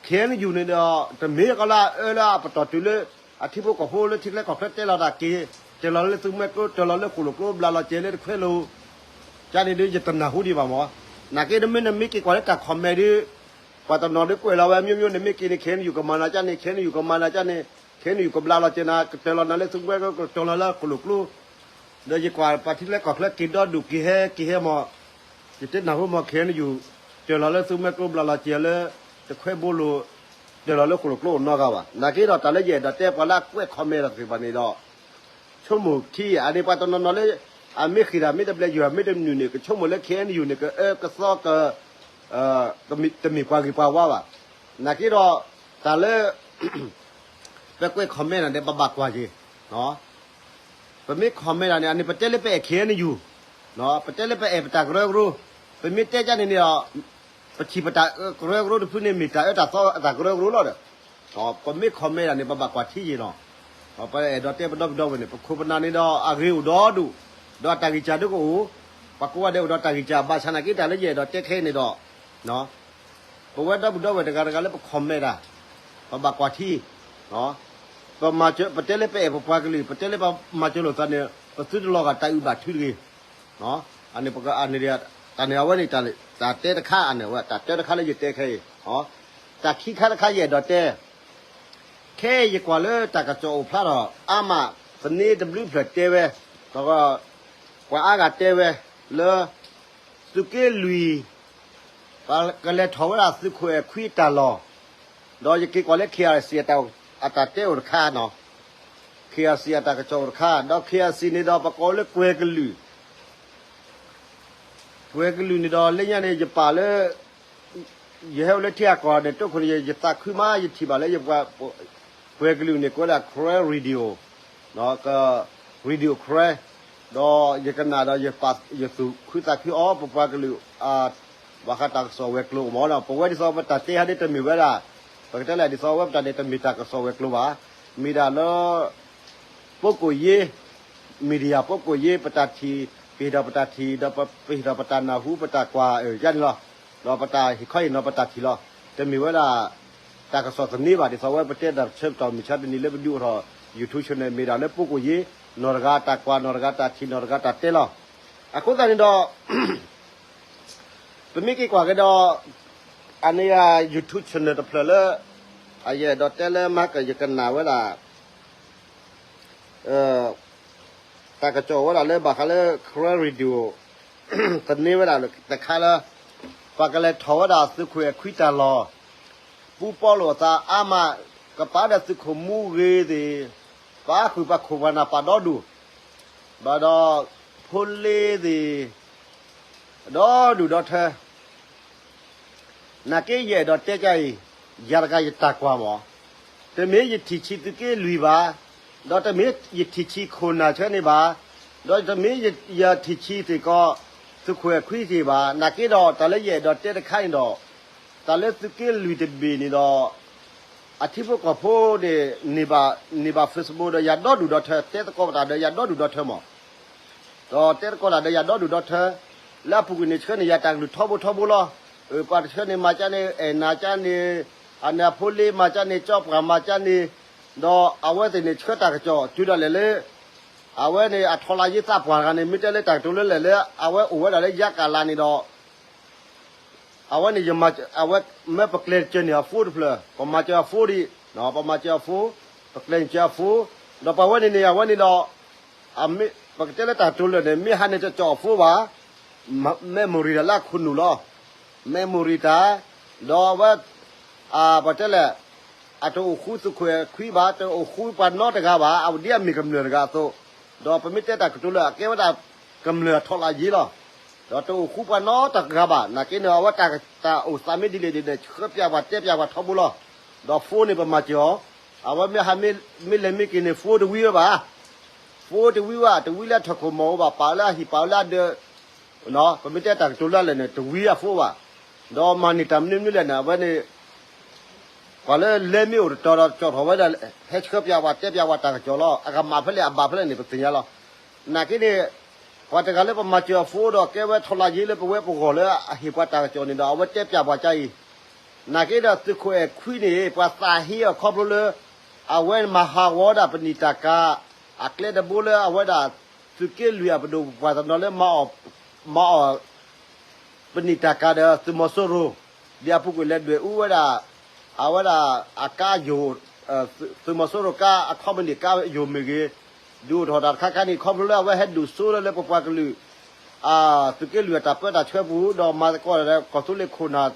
ခ့ၣ်အဲၣ်ယူၣ်န့ၣ်ဒီး တမ့ၢ်ကီးလၢအအၢလၢအပတီၢ်တုၤလၢ အထံဖိကီၢ်ဖိလၢထံချၢကီၢ်ချၢတဲလီၤတၢ်က့ၤ တၢၢ်လီၤလၢသုမှဲကျိ တၢၢ်လီၤလၢဃိၣ်လိာ်ကျိ ဘျးလီၤစဲၤလၢတခွဲးလိၤ ကန့ၣ်ဒုးယတနၢ်ဟူဒံးဘၣ်မး. နာ်က့နမ့ၢ်နမ့ၢ်က့ၤကွၢ်လၢတၢ် comment ဒုး ပှၤတနီၤဒုးကွဲးလီၤဝဲ မျိုးမျိုး နမ့ၢ်က့ၤန့ၣ် ခ့ၣ်အဲၣ်ယူၣ် ကမၤနၤကၢ်န့ၣ် ခ့ၣ်အဲၣ်ယူၣ် ကမၤနၤကၢ်န့ၣ် ခ့ၣ်အဲၣ်ယူၣ် ကဘျးလီၤစဲၤနၤ ကတၢၢ်လီၤနၤလၢဃိၣ်လိာ်ကျိ ဒီးယကွၢ်ပှၤထံချၢကီၢ်ချၢက့ၤဒီဒူၣ်က့ၤဟဲက့ၤဟဲမး ယတနၢ်ဟူမး ခ့ၣ်အဲၣ်ယူၣ် တၢၢ်လီၤလၢသုမှဲကျိ ဘျးလီၤစဲၤလၢ တခွဲးဘိလိၤ တၢၢ်လီၤလၢဃိၣ်လိာ်ကျိအိၣ်နီတဂၤဘၣ်. နာ်က့ဒီးတၢ်လၢယအဲၣ်ဒိးတဲပှၤလၢအကွဲး comment တၢ်သ့ၣ်တဖၣ်န့ၣ်ဒီး ဆိကမိၣ်ထံ အန့ၣ်ပှၤတနီၤနီၤလၢ အမ့ၢ်ဃ့ၢ်တၢ်မ့ၢ်တဘျဲၣ် ယွၤမ့ၢ်တနုာ်န့ၣ် ကဆိကမိၣ်လၢ ခ့ၣ်အဲၣ်ယူၣ် န့ၣ် ကအၢကသီက တမ့ၢ်ပှၤဂ့ၤပှၤဝါဘၣ်. နာ်က့ဒီး တၢ်လၢ ပကွဲး comment တၢ်န့ၣ် ပဘၣ်ကွၢ်က့ၤ ပမ့ၢ် comment တၢ်န့ၣ် အန့ၣ်ပတဲလၢပအဲၣ် ခ့ၣ်အဲၣ်ယူၣ် ပတဲလၢပအဲၣ်ပတၢ်ကရၢကရိ ပမ့ၢ်တဲကၢ်န့ၣ်န့ၣ်ဒီး ပထံၣ်ပတၢ်ကရၢကရိတဖုန့ၣ် မ့ၢ်တၢ်အၢတၢ်သီအတၢ်ကရၢကရိလီၤဒီး ပမ့ၢ် comment တၢ်န့ၣ် ပဘၣ်ကွၢ်ထံယ့ၢ်လီၤ. ပအဲၣ်ဒိးတဲပဒီပုၢ်ဒီဝဲၢ်န့ၣ် ပခိၣ်ပနၢ်န့ၣ်ဒီးအဂ့ၤအိၣ်ဒီဒူၣ် ဒီးအတၢ်ဂံၢ်စၢ်ဒုကအိၣ် ပှၤကိးဂၤဒဲးအိၣ်ဒီးတၢ်ဂံၢ်စၢ်ဘၣ်ဆၣ်နာ်က့ တၢ်လၢယအဲၣ်ဒိးတဲခဲအံၤန့ၣ်ဒီး ပဝဲဒီပုၢ်ဒီဝဲၢ်တဂၤတဂၤလၢပ comment တၢ်, ပဘၣ်ကွၢ်ထံ, ပမၤစၢၤ ပတဲလၢပအဲၣ်ပပှၤကလုာ် ပတဲလၢပမၤစၢၤလိာ်သးန့ၣ် ပသုတလီၤဂာ်တၢ်အုၣ်ဘၣ်ထုတဂ့ၤ. အန့ၣ် တၢ်န့ၣ်အဝဲန့ၣ် တၢ်တဲတခါအန့ၣ်ဝဲ တၢ်တဲတခါလၢယတဲခဲအံၤ, တၢ်ခံခါတခါယအဲၣ်ဒိးတဲ ခဲအံၤယကွၢ်လၢတၢ်ကစီၣ်အိၣ်ဖျါထီၣ်အါမး, သန့တဘျုးဖျၢၣ်တဲဝဲ, ဒီး ပှၤအါဂၤတဲဝဲ လၢ သုးက့လွံၢ် ပကလဲၤထီၣ်ဝဲဒၣ်သုးခိၣ်အဲၣ်ခွံအတၢ်လီၢ်, ဒီးယက့ၤကွၢ်လၢ KIC အတၢ်တဲအိၣ်တခါနီၤ, KIC အတၢ်ကစီၣ်အိၣ်တခါ, ဒီး KIC န့ၣ်ဒီးပကိးလၢကွဲၤကလုာ် ကွဲၤကလုာ်န့ၣ်ဒီးလၢညါန့ၣ် ယပာ်လၢ ယဟဲအိၣ်လၢထံဂၤကီၢ်ဂၤန့ၣ် တိခိၣ်န့ၣ် ယသးခုမး ယထံၣ်ဘၣ်လၢယပှၤ ကွဲၤကလုာ်န့ၣ် ကိးဝဲဒၣ် Karen Radio, က Radio Karen, ဒီးယကနၣ်ဒီး ယသူၣ်ခုသးခုအီၤ ပပှၤကလုာ် ဘၣ်ဃးတၢ်ကစီၣ်ဝဲၤကျိၤမ့ၢ်နီၤ, ပဝဲဒ်သိးပတၢ်တဲဟဲဒ်တမ့ၢ်ဝဲဒၣ် ပကတဲလဲၣ်ဒ်သိးဝဲပတၢ်န့ၣ် တမ့ၢ်တၢ်ကစီၣ်ဝဲၤကျိၤဘၣ်, မ့ၢ်ဒၣ်လၢ ပုဂ္ဂိုလ်ရေး, media ပုဂ္ဂိုလ်ရေး ပတၢ်ထံၣ်, ပဟ့ၣ်ဒီးပတၢ်ထံၣ် ဒီးပဟ့ၣ်ဒီးပတၢ်နၢ်ဟူ ပတၢ်ကွၢ်ယါန့ၣ်လီၤ, ဒီးပတၢ်ဟ့ၣ်ခီဟ့ၣ်နီၤပတၢ်ထံၣ်လီၤ, တမ့ၢ်ဝဲဒၣ် တၢ်ကစီၣ်သန့ဘၣ် ဒ်သိးဝဲပတဲတၢ်ဆၢကတီၢ်မုၢ်ဆါတနံၤလၢပဒုးအိၣ်ထီၣ် YouTube channel မ့ၢ်ဒၣ်လၢပုဂ္ဂိုလ်ရေး, နီၢ်တဂၤတၢ်ကွၢ် နီၢ်တဂၤတၢ်ထံၣ် နီၢ်တဂၤတၢ်တဲလီၤ, အဃိသတးန့ၣ်ဒီး ပမ့ၢ်က့ၤကွၢ်က့ၤဒီး အန့ၣ် YouTube channel တဖျၢၣ်လၢ အယအဲၣ်ဒိးတဲလၢမၤကယကနၣ်ဝဲဒၣ် တၢ်ကစီၣ်ဝဲဒၣ်လၢဘၣ်ဃးလၢ Karen Radio သန့ဝဲဒၣ်တခါလၢ ပှၤကလဲၤထီၣ်ဝဲဒၣ်သုးခိၣ်အဲၣ်ခွံတၢ်လီၢ်, ပူပီလိာ်အသးအါမး, ကပာ်ဒီးသုးခိၣ်မူဂ့ၤသ့ၣ်, ပာ်ဃုာ်ပှၤခိၣ်ပှၤနၢ်ပာ်ဒီဒူၣ်, ဘၣ်ဒီး ဖိလ့သ့ၣ် ဒီဒူၣ်ဒီထၢ နာ်က့ယအဲၣ်ဒိးတဲကအံၤ, ယၤတဂၤယတၢ်ကွၢ်မး, တမ့ၢ်ယထံၣ်ဆံးသုးက့လွံၢ်ဘၣ်, ဒီးတမ့ၢ်ယထံၣ်ဆံးခိၣ်နၢ်ဆၢန့ၣ်ဘၣ်, ဒီးတမ့ၢ်ယထံၣ်ဆံးစ့ၢ်ကီး သုးခိၣ်အဲၣ်ခွံစ့ၢ်ဘၣ်, နာ်က့ဒီးတၢ်လၢယအဲၣ်ဒိးတဲတခါန့ၣ်ဒီး တၢ်လၢသုးက့လွံၢ်တဘ့ၣ်န့ၣ်ဒီး အထံဖိကီၢ်ဖိန့ၣ် န့ၢ်ဘၣ် န့ၢ်ဘၣ် Facebook ဒီးယၤဒီဒူၣ်ဒီထၢ တဲသကိးတၢ်ဒီးယၤဒီဒူၣ်ဒီထၢမး ဒီးတဲသကိးတၢ်ဒီးယၤဒီဒူၣ်ဒီထၢ, လၢအပူၤကွံာ်န့ၣ် ဆှၢန့ၢ်ယၤတၢ်ကလုၢ်ထီဘိထီဘိလီၤ. ပှၤတဆှၢန့ၣ်မၤကၠါန့ၣ် အဲၣ်နၤကၠါန့ၣ်, အန့ၣ်အဖိလ့မၤကၠါန့ၣ် ကၠီပှၢ်မၤကၠါန့ၣ်, ဒီးအဝဲသ့ၣ်န့ၣ် ဆှၢတၢ်ကစီၣ်တုၤဒၣ်လဲာ်လၢ အဝဲန့ၣ်အထီလၢယ့သးပှၢ်တဂၤန့ၣ် မ့ၢ်တဲလၢတၢ်ကတိၤလၢလဲၣ်လၢ အဝဲအိၣ်ဝဲဒၣ်လၢယါကၤလးန့ၣ်ဒီး အဝဲန့ၣ် အဝဲမ့ၢ်ပကျဲၤစၢၤန့ၢ်အ phone တဖျၢၣ်, ပမၤစၢၤအ phone ဒံး, ပမၤစၢၤအ phone, ပကျဲၤစၢၤအ phone, ဒီးပှၤဝဲန့ၣ်န့ၣ် အဝဲန့ၣ်ဒီး ပကတဲလၢတၢ်ကတိၤလၢာ်န့ၣ် မ့ၢ်ဟးန့ၣ်တကၠီၣ်အ phone ဘၣ်, memory တၢ်လၢအခိၣ်နူာ်လီၤ, memory တၢ်, ဒီးအဝဲ ပတဲလဲၣ်, အတအိၣ်ဃူသုးခိၣ်အဲၣ်ခွံဘၣ်, တအိၣ်ဃူပှၤနီတဂၤဘၣ်, အဝဲဒ်အမ့ၢ်ကမျၢၢ်တဂၤအသိး, ဒီးပမ့ၢ်တဲတၢ်ကတိၤလၢာ် အကဲဝဲဒၣ်ကမျၢၢ်အထီလၢယ့လီၤ. ဒီးတအိၣ်ဃူပှၤနီတဂၤဘၣ်, နာ်က့န့ၣ် အဝဲတၢ်အိၣ်သးမ့ၢ်ဒ်လဲၣ်ဒ်လဲၣ် ဆှၢပျၢ်ပှၤတဲပျၢ်ပှၤထီဘိလီၤ. ဒီး phone န့ၣ် ပမၤစၢၤအီၤ, အဝဲမ့ၢ်ဟးမ့ၢ်လဲၤမ့ၢ်က့ၤန့ၣ် phone တဝံဝဲဘၣ်, phone တဝံဝဲ, တဝံလၢအထီၣ်ခိၣ်မီၢ်အိၣ်ဘၣ်, ပာ်လၢအဟံၣ်ပာ်လၢအဒၢး, ပမ့ၢ်တဲတၢ်ကတိၤလၢလဲၣ်န့ၣ် တဝံအ phone ဘၣ်, ဒီးမၤန့ၢ်တၢ်မနုၤမနုၤလဲၣ်န့ၣ် အဝဲန့ၣ် ပှၤလၢလဲမ့ၢ်အိၣ်တတီၤဒီးကၠီၣ်ထီၣ်ဝဲဒၣ် ဟဲဆှၢပျၢ်ပှၤတဲပျၢ်ပှၤတၢ်ကစီၣ်လီၤ. အကမၣ်ဖဲလဲၣ်အဘၣ်ဖဲလဲၣ်န့ၣ် ပသ့ၣ်ညါလီၤ. နာ်က့န့ၣ် ပှၤတဂၤလၢပမၤစၢၤအ phone ဒီးကဲဝဲထီလၢယ့လၢပဝဲပဂီၢ်လၢအဟ့ၣ်ပှၤတၢ်ကစီၣ်န့ၣ်ဒီး အဝဲတဲပျၢ်ပှၤကါအံၤ, နာ်က့ဒီးသုးခိၣ်အဲၣ်ခွံန့ၣ် ပှၤသးဟ့အီၤခီဖျိလၢ အဝဲမၤဟးဂီၤဒၣ်ပနံာ်တၢ်ကၤ အကျဲတဘိလၢအဝဲဒၣ် သုးက့လွံၢ်အပဒိၣ်ပပှၢ်တနီၤလၢ မၤအီၣ် ပနံာ်တၢ်ကၤဒီးသုးမီၤစိရိၤ, ဒ်အပူၤကွံာ်လဲၤဒွဲၣ်အူဝဲဒၣ် အဝဲဒၣ်အကါယိာ်, သုးမီၤစိရိၤကါ အ company ကါယိာ်မ့ၢ်ဂ့ၤ, ဒုးအိၣ်ထီၣ်တၢ်တခါခါန့ၣ် ခီဖျိလၢအဝဲဟဲဒိၣ်စိလၢလၢပပှၤကလုာ် သုးက့လွံၢ်အတၢ်ပၢတၢ်ဆှၢပူၤ ဒီးမၤသကိးဒီးကီၢ်သူလ့ၤခိၣ်နၢ်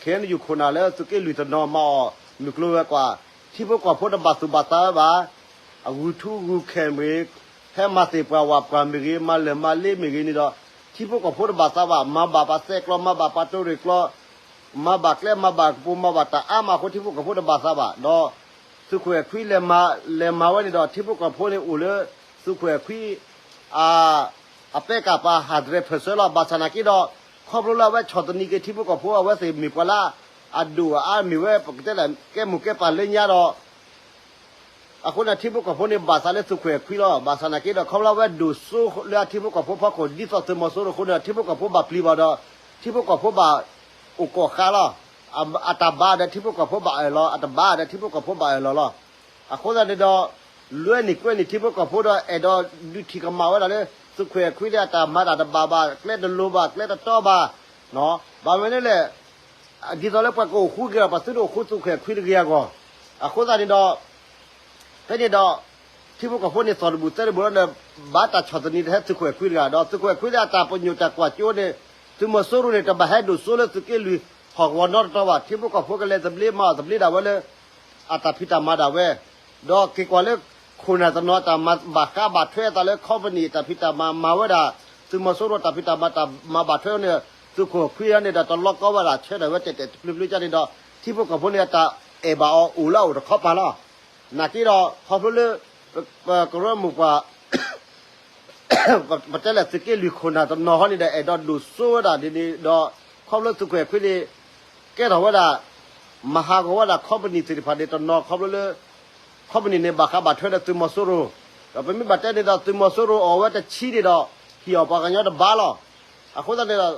KNU ခိၣ်နၢ်လၢသုးက့လွံၢ်တနီၤမၤအီၣ်မုၢ်ကျိၤဝဲၤကွာ်, ထံဖိကီၢ်ဖိတဘၣ်သူၣ်ဘၣ်သးဝဲဘၣ်, အဂုာ်ထူဂုာ်ခဲမ့ၢ်ဂ့ၤ, ဟဲမၤသ့ၣ်ပှၢ်ဝၣ်ပှၢ်မ့ၢ်ဂ့ၤ, မၤလၢာ်မၤလ့မ့ၢ်ဂ့ၤန့ၣ်ဒီး ထံဖိကီၢ်ဖိတဘၣ်သးဘၣ်, မၤဘၣ်ပှၤသဲးကျီ, မၤဘၣ်ပှၤတိရ့ၣ်ကျီ, မၤဘၣ်ကျဲ မၤဘၣ်ကပိၤ မၤဘၣ်တၢ်အါမးအဃိ ထံဖိကီၢ်ဖိတဘၣ်သးဘၣ်, ဒီးသုးခိၣ်အဲၣ်ခွံလဲၤမၤ လဲၤမၤဝဲန့ၣ်ဒီး ထံဖိကီၢ်ဖိန့ၣ်အိၣ်လၢ သုးခိၣ်အဲၣ်ခွံ အပဲကၢ်ပၤ hundred percent လီၤ. ဘၣ်ဆၣ်နာ်က့ဒီး ခီဖျိလၢအဝဲဆီၣ်သနံးက့ၤထံဖိကီၢ်ဖိ အဝဲသ့ၣ်မ့ၢ်ပှၤလၢအဒိၣ်အအါမ့ၢ်ဝဲ ပကတဲလၢကဲမိၢ်ကဲပၢ်လၢညါဒီး အဃိန့ၣ် ထံဖိကီၢ်ဖိန့ၣ် ဘၣ်သးလၢသုးခိၣ်အဲၣ်ခွံလီၤ. ဘၣ်ဆၣ်နာ်က့ဒီး ခီဖျိလၢအဝဲဒိၣ်စိလၢအထံဖိကီၢ်ဖိဖီခိၣ် ဒ်သိးသုးမီၤစိရိၤအဃိန့ၣ် ထံဖိကီၢ်ဖိဘၣ်ပျံၤဘၣ်ဒီး ထံဖိကီၢ်ဖိဘၣ်အိၣ်ကိးဃါလီၤ. အတၢ်ဘၣ်ဒီးထံဖိကီၢ်ဖိဘၣ်အၢၣ်လီၤ, အတဘၣ်ဒီးထံဖိကီၢ်ဖိဘၣ်အၢၣ်လီၤလီၤ. အဃိသတးန့ၣ်ဒီး လွဲန့ၣ်ကွဲန့ၣ် ထံဖိကီၢ်ဖိဒီးအဲၣ်ဒိးဒုးထံၣ်ကမၣ်ဝဲဒၣ်လၢ သုးခိၣ်အဲၣ်ခွံန့ၣ် အတၢ်မၤတၢ်တဘၣ်ဘၣ်, ကျဲတလိၤဘၣ်, ကျဲတတီဘၣ်, ဘၣ်မနုၤလဲၣ် ဒ်သိးလၢပှၤကအိၣ်ဃူက့ၤဒီး ပှၤသုတအိၣ်ဃူသုးခိၣ်အဲၣ်ခွံတဂ့ၤအဂီၢ်. အဃိသတးန့ၣ်ဒီး ဖဲန့ၣ်ဒီး ထံဖိကီၢ်ဖိန့ၣ် သီၣ်တဘူၣ်သဲတဘူၣ်လီၤဒီး ဘၣ်တၢ်ဆီၣ်သနံးတဟဲသုးခိၣ်အဲၣ်ခွံတဂၤ, ဒီးသုးခိၣ်အဲၣ်ခွံလၢအတၢ်ပညိၣ်တၢ်ကွၢ်ကၠိန့ၣ် သုးမီၤစိရိၤန့ၣ် တဘၣ်ဟဲဒိၣ်စိလၢသုးက့လွံၢ်ဟီၣ်ကဝီၤနီတတီဘၣ်. ထံဖိကီၢ်ဖိကလဲၤသဘျ့မၤအီၣ်သဘျ့ဒၣ်ဝဲလၢ အတၢ်ဖံးတၢ်မၤဒၣ်ဝဲ ဒီးက့ၤကွၢ်လၢ ခိၣ်နၢ်တနီၤတၢ်မၤဘၣ်ဃးဘၣ်ထွဲအသးလၢ company တၢ်ဖံးတၢ်မၤမၤဝဲဒၣ် သုးမီၤစိရိၤတၢ်ဖံးတၢ်မၤတၢ်မၤဘၣ်ထွဲန့ၣ် သုးခိၣ်အဲၣ်ခွံန့ၣ်ဒီး တလီၤကီဘၣ်ဒၣ် ဆၢထၢၣ်ဝဲတဲာ်တဲာ်တဖျၢၣ်ဖျၢၣ်ကန့ၣ်ဒီး ထံဖိကီၢ်ဖိန့ၣ် အတၢ်အဲၣ်ဘၣ်အီၤအိၣ်လၢအအိၣ်တခီပၤလီၤ. နာ်က့ဒီး ခီဖျိလၢ ပကရၢမိၢ်ပှၢ် ပတဲလဲၣ်သုးက့လွံၢ်ခိၣ်နၢ်တနီၤဟီန့ၣ်ဒီး အဲၣ်ဒိးဒိၣ်စိဝဲဒၣ်ဒ်န့ၣ်ဒီး ခီဖျိသုးခိၣ်အဲၣ်ခွံန့ၣ် ကဲထီၣ်ဝဲဒၣ် မၤဟးဂီၤဝဲဒၣ် company သ့ၣ်တဖၣ်န့ၣ်တနီၤခီဖျိလၢ company န့ၣ် ဘၣ်ဃးဘၣ်ထွဲဒီးသုးမီၤစိရိၤ, ဒီးပမ့ၢ်ဘၣ်တဲန့ၣ်ဒီး သုးမီၤစိရိၤအီၣ်ဝဲတဆံန့ၣ်ဒီး ဟ့ၣ်အီၣ်ပှၤကညီတဘၣ်လီၤ. အဃိသတးန့ၣ်ဒီး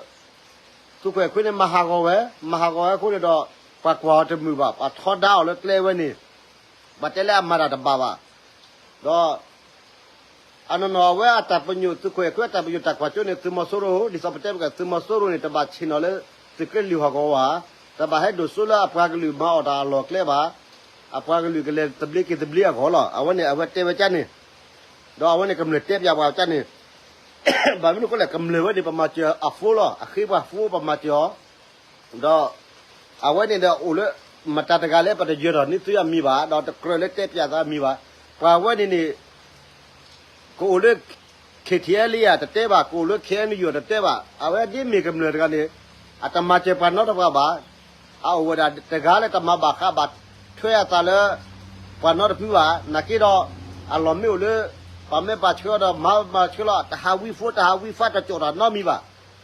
သုးခိၣ်အဲၣ်ခွံန့ၣ် မၤဟးဂီၤဝဲ, မၤဟးဂီၤဝဲအဃိန့ၣ်ဒီး ပှၤကွၢ်အီၤတမုာ်ဘၣ်, ပှၤထီဒါအီၤလၢကျဲဝဲန့ၣ် ဘၣ်တဲလၢအမၤတၢ်တဘၣ်ဘၣ်. ဒီး အနီၢ်နီၢ်အဝဲအတၢ်ပညိၣ် သုးခိၣ်အဲၣ်ခွံအတၢ်ပညိၣ်တၢ်ကွၢ်ကၠိန့ၣ် သုးမီၤစိရိၤ ဒ်သိးပတဲပက သုးမီၤစိရိၤန့ၣ် တဘၣ်ဆ့ၣ်နီၤလၢ သုးက့လွံၢ်ဟီၣ်ကဝီၤဘၣ်, တဘၣ်ဟဲဒိၣ်စိလၢအပှၤကလုာ်မၤအီၣ်တၢ်အလီၢ်အကျဲဘၣ်, အပှၤကလုာ်ကလဲၤသဘျ့က့ၤသဘျ့အဂီၢ်လီၤ. အဝဲန့ၣ် အဝဲတဲဝဲကန့ၣ်, ဒီးအဝဲန့ၣ်ကမျၢၢ်တဲပၠးပှၤကန့ၣ်, ဘၣ်မနုၤအဃိလဲၣ် ကမျၢၢ်ဝဲန့ၣ် ပမၤစၢၤအဖိလီၤ, အဃ့ပှၤဖိပမၤစၢၤအီၤ ဒီး အဝဲန့ၣ်ဒီးအိၣ်လၢ မတၤတဂၤလၢပတယၢၤထီၣ်န့ၢ်သုအမံၤဘၣ်, ဒီးတကြၢးလၢတဲပၠးသးအမံၤဘၣ်. ပှၤဝဲန့ၣ်န့ၣ် ကအိၣ်လၢ K T L A တတဲဘၣ်, ကအိၣ်လၢ K N U တတဲဘၣ်, အဝဲဒ်မ့ၢ်ကမျၢၢ်တဂၤန့ၣ် အတမၤစၢၤပှၤနီတပှၤဘၣ်. အအိၣ်ဝဲဒၣ်တဂၤလၢတမၤဘၣ်ဃးဘၣ်ထွဲအသးလၢ ပှၤနီတဖုဘၣ်. နာ်က့ဒီး အလီၢ်မ့ၢ်အိၣ်လၢ ပှၤမ့ၢ်ဘၣ်ဆှၢဒီးမၤဘၣ်ဆှၢလီၤ, တဟးဝံဖိ တဟးဝံဖး တကၠီၣ်တၢ်နီတမံၤဘၣ်.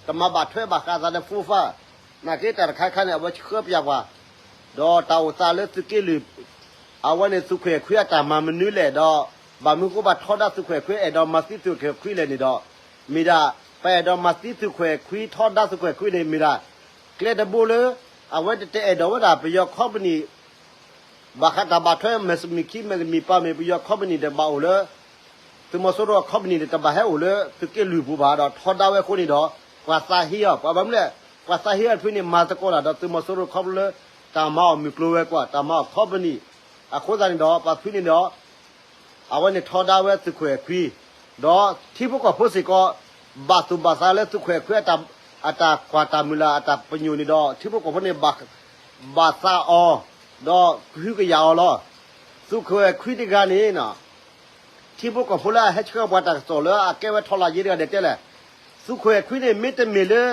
တမၤဘၣ်ထွဲဘၣ်ဃးသးလၢဖိဖး. နာ်က့တၢ်တခါခါန့ၣ် အဝဲဆှၢပၠးပှၤ, ဒီးတၢ်အိၣ်သးလၢသုးက့လွံၢ် အဝဲန့ၣ် သုးခိၣ်အဲၣ်ခွံအတၢ်မၤမနုၤလဲၣ်ဒီး ဘၣ်မနုၤဃိဘၣ်ထီဒါသုးခိၣ်အဲၣ်ခွံ အဲၣ်ဒိးမၤသံသုးခိၣ်အဲၣ်ခွံလဲၣ်န့ၣ်ဒီး မ့ၢ်ဒၣ် ပအဲၣ်ဒိးမၤသံသုးခိၣ်အဲၣ်ခွံ ထီဒါသုးခိၣ်အဲၣ်ခွံန့ၣ် မ့ၢ်ဒၣ် ကျဲတဘိလၢ အဝဲတအဲၣ်ဒိးဝဲဒၣ်ပယီၤ company ဘၣ်ဃးတၢ်ဘၣ်ထွဲ မဲာ်တမံၤခံမဲာ်တမံၤပၤမ့ၢ် ပယီၤ company တဘၣ်အိၣ်လၢ သုးမီၤစိရိၤအ company န့ၣ် တဘၣ်ဟဲအိၣ်လၢသုးက့လွံၢ်ပူၤဘၣ်ဒီး ထီဒါဝဲအဃိန့ၣ်ဒီး ပှၤသးဟ့အီၤ, ပှၤဘၣ်မနုၤလဲၣ်, ပှၤသးဟ့အီၤတဖုန့ၣ် မၤသကိးတၢ်ဒီးသုးမီၤစိရိၤခီဖျိလၢ တၢ်မၤအီၣ်မုၢ်ကျိၤဝဲၤကွာ် တၢ်မၤအီၣ် company အဃိသတးန့ၣ်ဒီး ပှၤဖုန့ၣ်ဒီး အဝဲန့ၣ်ထီဒါဝဲသုးခိၣ်အဲၣ်ခွံ, ဒီးထံဖိကီၢ်ဖိစ့ၢ်ကီး ဘၣ်သူၣ်ဘၣ်သးလၢသုးခိၣ်အဲၣ်ခွံ အတၢ်ကွၢ်တၢ်မုၢ်လၢ်အတၢ်ပညိၣ်န့ၣ်ဒီး ထံဖိကီၢ်ဖိန့ၣ် ဘၣ်သးအီၤ, ဒီးကဟုကယာ်အီၤလီၤ. သုးခိၣ်အဲၣ်ခွံတဂၤန့ၣ် ထံဖိကီၢ်ဖိလၢအဟဲဆှၢပှၤတၢ်ကစီၣ်လၢအကဲဝဲထီလၢ်ယ့တဂၤဒဲးတဲလဲၣ်, သုးခိၣ်အဲၣ်ခွံန့ၣ် မ့တမ့ၢ်လၢ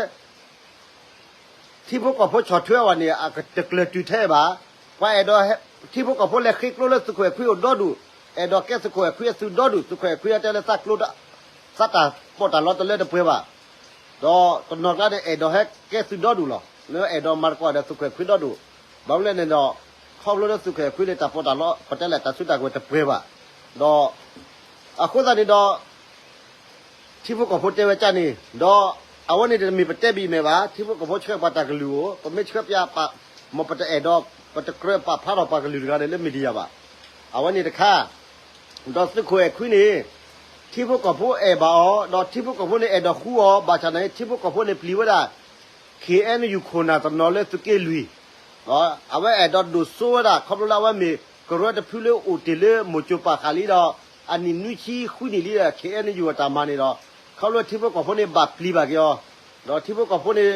ထံဖိကီၢ်ဖိဆီၣ်ထွဲအီၤဘၣ်န့ၣ် အတကျၢၤတုၤထဲဘၣ်. ပှၤအဲၣ်ဒိး ထံဖိကီၢ်ဖိလဲၤဃ့ကျိလၢသုးခိၣ်အဲၣ်ခွံအိၣ်ဒီဒူၣ်, အဲၣ်ဒိးကဲသုးခိၣ်အဲၣ်ခွံအသုးဒီဒူၣ်, သုးခိၣ်အဲၣ်ခွံအတဲလၢသးကျိ သးတၢ်ပီးတၢ်လီတလၢတပှဲၤဘၣ်. ဒီးတနီၤကျါန့ၣ် အဲၣ်ဒိးဟဲကဲသုးဒီဒူၣ်လီၤ. လၢအဲၣ်ဒိးမၤသကိးဒီးသုးခိၣ်အဲၣ်ခွံဒီဒူၣ်, ဘၣ်မနုၤလဲၣ်န့ၣ်ဒီး ခီဖျိလၢသုးခိၣ်အဲၣ်ခွံန့ၣ် တၢ်ပီးတၢ်လီ ပတဲလဲၣ်တၢ်စုတၢ်ကဝဲၤတပှဲၤဘၣ်. ဒီး အဃိသတးန့ၣ်ဒီး ထံဖိကီၢ်ဖိတဲဝဲကန့ၣ်, ဒီးအဝဲန့ၣ်တမ့ၢ်ပတဲဘၣ်အံၤမ့ၢ်ဘၣ်, ထံဖိကီၢ်ဖိဆှၢပှၤတၢ်ကလုၢ်အိၣ်, ပမ့ၢ်ဆှၢပၠးပာ်, မ်ပတအဲၣ်ဒိး ပတကြၢးပာ်ဖျါထီၣ်ပှၤကလုၢ်တဂၤန့ၣ်လၢ media ဘၣ်. အဝဲန့ၣ်တခါ, ဒီးသုးခိၣ်အဲၣ်ခွံန့ၣ် ထံဖိကီၢ်ဖိအဲၣ်ဘၣ်အီၤ, ဒီးထံဖိကီၢ်ဖိန့ၣ်အဲၣ်ဒိးဃူအီၤ, ဘၣ်ဆၣ်နာ်က့ ထံဖိကီၢ်ဖိန့ၣ်ပျံၤဝဲဒၣ် K N U ခိၣ်နၢ်တနီၤလၢသုးက့လွံၢ် အဝဲအဲၣ်ဒိးဒိၣ်စိဝဲဒၣ် ခီဖျိလၢအဝဲမ့ၢ်ကရၢတဖုလၢအိၣ်တ့ၢ်လၢမိၢ်ကၠိၤပာ်ဃာ်လံဒီး အနံၣ်နွံဆံဃုနံၣ်လံဒီး K N U အတၢ်မၤန့ၣ်ဒီး ခီဖျိထံဖိကီၢ်ဖိန့ၣ်ဘၣ်ပျံၤဘၣ်က့ၤအီၤ, ဒီးထံဖိကီၢ်ဖိန့ၣ်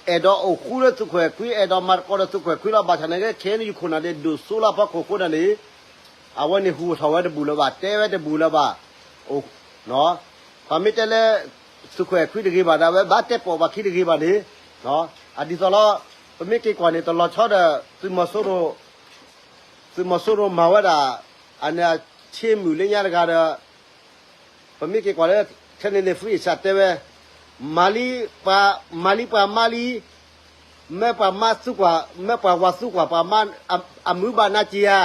အဲၣ်ဒိးအိၣ်ဃူလၢသုးခိၣ်အဲၣ်ခွံ အဲၣ်ဒိးမၤသကိးဒီးသုးခိၣ်အဲၣ်ခွံလီၤ. ဘၣ်ဆၣ်န့ၣ်က့ K N U ခိၣ်နၢ်ဒဲးဒိၣ်စိလၢအဖီခိၣ်အဃိန့ၣ်န့ၣ် အဝဲန့ၣ်ဟူးထီၣ်ဝဲတဘူၣ်လၢၤဘၣ်, တဲဝဲတဘူၣ်လၢၤဘၣ်. ပှၤမ့ၢ်တဲလၢ သုးခိၣ်အဲၣ်ခွံတဂ့ၤဘၣ်ဒီး အဝဲဘၣ်တဲပိာ်ပှၤခံတဂ့ၤဘၣ်န့ၣ်, အဒ်သိးလီၤ, ပမ့ၢ်က့ၤကွၢ်န့ၣ် တလီၤဆီဒီး သုးမီၤစိရိၤမၤဝဲဒၣ် အန့ၣ်အဆ့မုၢ်လၢညါတဂၤဒီး ပမ့ၢ်က့ၤကွၢ်လၢ ထဲန့ၣ်န့ၣ် free အစၢ်တဲဝဲ, မၤလံပှၤ, မၤလံပှၤမါလံ, မ့ၢ်ပှၤမါသူကွၢ်, မ့ၢ်ပှၤဝၤသူကွၢ် ပှၤမါ, အမုာ်ဘၣ်နၤက့ၤဧါ.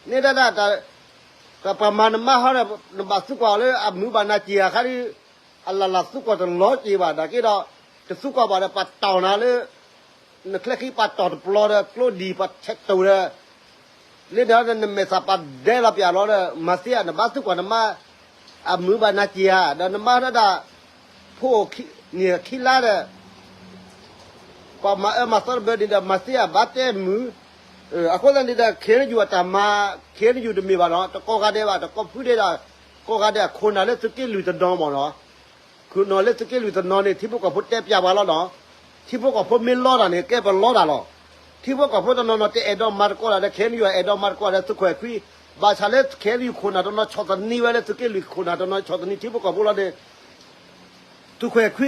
န့ၣ်ဒၣ်ဒၣ် ပှၤမၤနမါဟီဒီး နဘၣ်သံကွၢ်အီၤလၢအမုာ်ဘၣ်နၤက့ၤဧါခါဒီး အလၢ်လၢ်သံကွၢ်တလီၤက့ၤဘၣ် နာ်က့ဒီး တသံကွၢ်ဘၣ်ဒီး ပှၤတီၢ်နၤလၢ နချဲခံပှၤတီၢ်တပျီဒီး ကျိဒံၣ်ပှၤဆဲးတိၢ်ဒီး လၢန့ၣ်နမဲာ်သၣ်ပှၤဒဲလီၤပၠးလီၤဒီး မၤသံဧါ နဘၣ်သံကွၢ်နမါ အမုာ်ဘၣ်နၤက့ၤဧါ ဒီးနမါဒၣ်ဒၣ် ဖိန့ၣ်ခံလါဒီး ပှၤမၤအၢမၤသီတဘျီန့ၣ်ဒီး မၤသံအဘၣ်တဲမုာ်, အဃိသတးန့ၣ်ဒီး ခ့ယုၢ် အတၢ်မၤ ခ့ယုၢ် တမ့ၢ်ဘၣ်နီၤ တကိးဂၤဒဲးဘၣ် တကိးဖုဒဲးဒီး ကိးဂၤဒဲးအခိၣ်နၢ်လၢသုးက့လွံၢ်တနီၤမ့ၢ်နီၤ, ခိၣ်နၢ်လၢသုးက့လွံၢ်တနီၤန့ၣ် ထံဖိကီၢ်ဖိတဲပၠးပှၤလီၤနီၤ, ထံဖိကီၢ်ဖိမ့ၢ်လီတၢ်န့ၣ် ကဲပလီတၢ်လီၤ, ထံဖိကီၢ်ဖိတနီၤနီၤတအဲၣ်ဒိးမၤသကိးတၢ်ဒီး ခ့ယုၢ် အဲၣ်ဒိးမၤသကိးဒီးသုးခိၣ်အဲၣ်ခွံ, ဘၣ်ဆၣ်လၢ ခ့ယုၢ် ခိၣ်နၢ်တနီၤဆီၣ်သနံးဝဲလၢသုးက့လွံၢ်ခိၣ်နၢ်တနီၤ ဆီၣ်သနံးထံဖိကီၢ်ဖိလီၤန့ၣ် သုးခိၣ်အဲၣ်ခွံ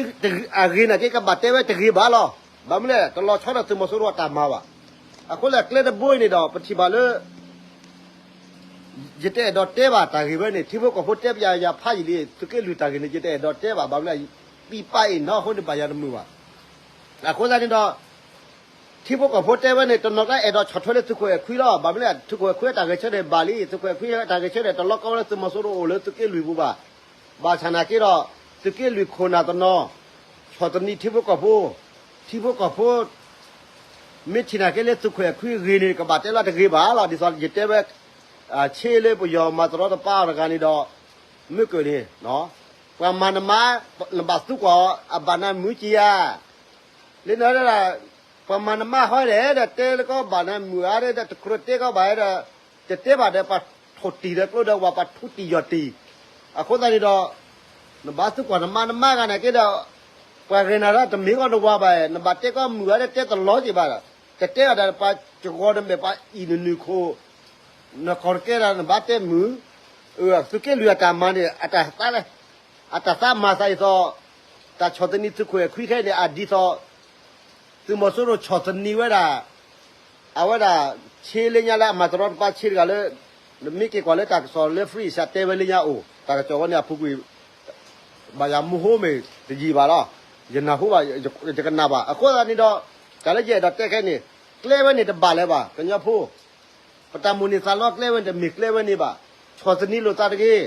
အဂ့ၤနာ်က့ ကဘၣ်တဲဝဲတဂ့ၤဘၣ်လီၤ. ဘၣ်မနုၤလဲၣ် တလီၤဆီဒီးသုးမီၤစိရိၤအတၢ်မၤဘၣ်. အဃိသတးကျဲတဘိအံၤန့ၣ်ဒီး ပထံၣ်ဘၣ်လၢ ယတအဲၣ်ဒိးတဲဘၣ်တၢ်ဂ့ၢ်ဝဲန့ၣ် ထံဖိကီၢ်ဖိတဲပၠးယၤဖးယံာ်လံ သုးက့လွံၢ်တၢ်ဂ့ၢ်န့ၣ် ယတအဲၣ်ဒိးတဲဘၣ် ဘၣ်မနုၤလဲၣ် ပံပာ်အံၤနီၢ်အဃိန့ၣ်ဘၣ်ယၤတမုာ်ဘၣ်. အဃိသတးန့ၣ်ဒီး ထံဖိကီၢ်ဖိတဲဝဲန့ၣ် တနီၤကျါအဲၣ်ဒိးဆီၣ်ထွဲလၢသုးခိၣ်အဲၣ်ခွံလီၤ. ဘၣ်မနုၤလဲၣ် သုးခိၣ်အဲၣ်ခွံအတၢ်ဂဲၤဆၢထၢၣ်ဘၣ်လံ သုးခိၣ်အဲၣ်ခွံအတၢ်ဂဲၤဆၢထၢၣ်တလီၤကီဝဲလၢသုးမီၤစိရိၤအိၣ်လၢသုးက့လွံၢ်ပူၤဘၣ်. ဘၣ်ဆၣ်နာ်က့ဒီး သုးက့လွံၢ်ခိၣ်နၢ်တနီၤ ဆီၣ်သနံးထံဖိကီၢ်ဖိ, ထံဖိကီၢ်ဖိ မ့ၢ်ထံၣ်နာ်က့လၢသုးခိၣ်အဲၣ်ခွံဂ့ၤန့ၣ် ကဘၣ်တဲလီၤတဂ့ၤဘၣ်လီၤ. ဒ်သိးယတဲဝဲ ဆ့လၢပယီၤမၤတရီတပါအီၤတဂၤန့ၣ်ဒီး မ့ၢ်ကၢၢ်န့ၣ် ပှၤမၤနမါ နဘၣ်သံကွၢ်အီၤ အဘၣ်နၤမုာ်က့ၤဧါ လၢနၤဒၣ် ပှၤမၤနမါဟီဒီး တဲလၢကီဘၣ်နၤမုာ်ဧါဒီး တကြၢးတဲကီဘၣ်ဒီး တတဲဘၣ်ဒီး ပှၤထိၣ်တံၢ်ဒီးကျိဒီးဝၤ ပှၤထူတံၢ်ယီၢ်တံၢ်. အဃိသတးန့ၣ်ဒီး နဘၣ်သံကွၢ်နမါ နမါဂၤနာ်က့ဒီး ပှၤဂဲၤနၤဒၣ်တမ့ၢ်ကီနဝၤဘၣ် နဘၣ်တဲကီမုာ်ဧါဒီး တဲတလီၤက့ၤဘၣ်ဒီး တတဲဘၣ်ဒီး ပှၤကဝီၤနမဲာ် ပှၤအံၣ်နနုာ်ခိၣ် နကီၢ်တကဲဒီး နဘၣ်တဲမုာ် သုးက့လွံၢ်အတၢ်မၤန့ၣ် အတၢ်သးလဲၣ် အတၢ်သးမၤသးဒ်သိး တၢ်ဆီၣ်သနံးသုးခိၣ်အဲၣ်ခွံခဲအံၤန့ၣ် အဒ်သိး သုးမီၤစိရိၤဆီၣ်သနံးဝဲဒၣ် အဝဲဒၣ် ဆ့လၢညါလၢအမၤတရီတပါဆ့တဂၤလၢ နမ့ၢ်က့ၤကွၢ်လၢတၢ်ကစီၣ်လၢ free စးတဲဝဲလၢညါအိၣ် တၢ်ကစီၣ်ဝဲန့ၣ်အပူၤကွံာ် ဘၣ်ယၤမူဟိမ့ၢ်တယံာ်ဘၣ်လီၤ. ယနၢ်ဟူဘၣ် ယကနၣ်ဘၣ် အဃိသတးန့ၣ်ဒီး တၢ်လၢယအဲၣ်ဒိးတဲခဲအံၤန့ၣ် ကျဲဝဲန့ၣ်တဘၣ်လၢၤဘၣ် ကညီဖိ ပတၢ်မိၣ်န့ၢ်သးလီကျဲဝဲန့ၣ် တမ့ၢ်ကျဲဝဲန့ၣ်ဘၣ်. ဆီၣ်သနံးလိာ်သးတဂ့ၤ.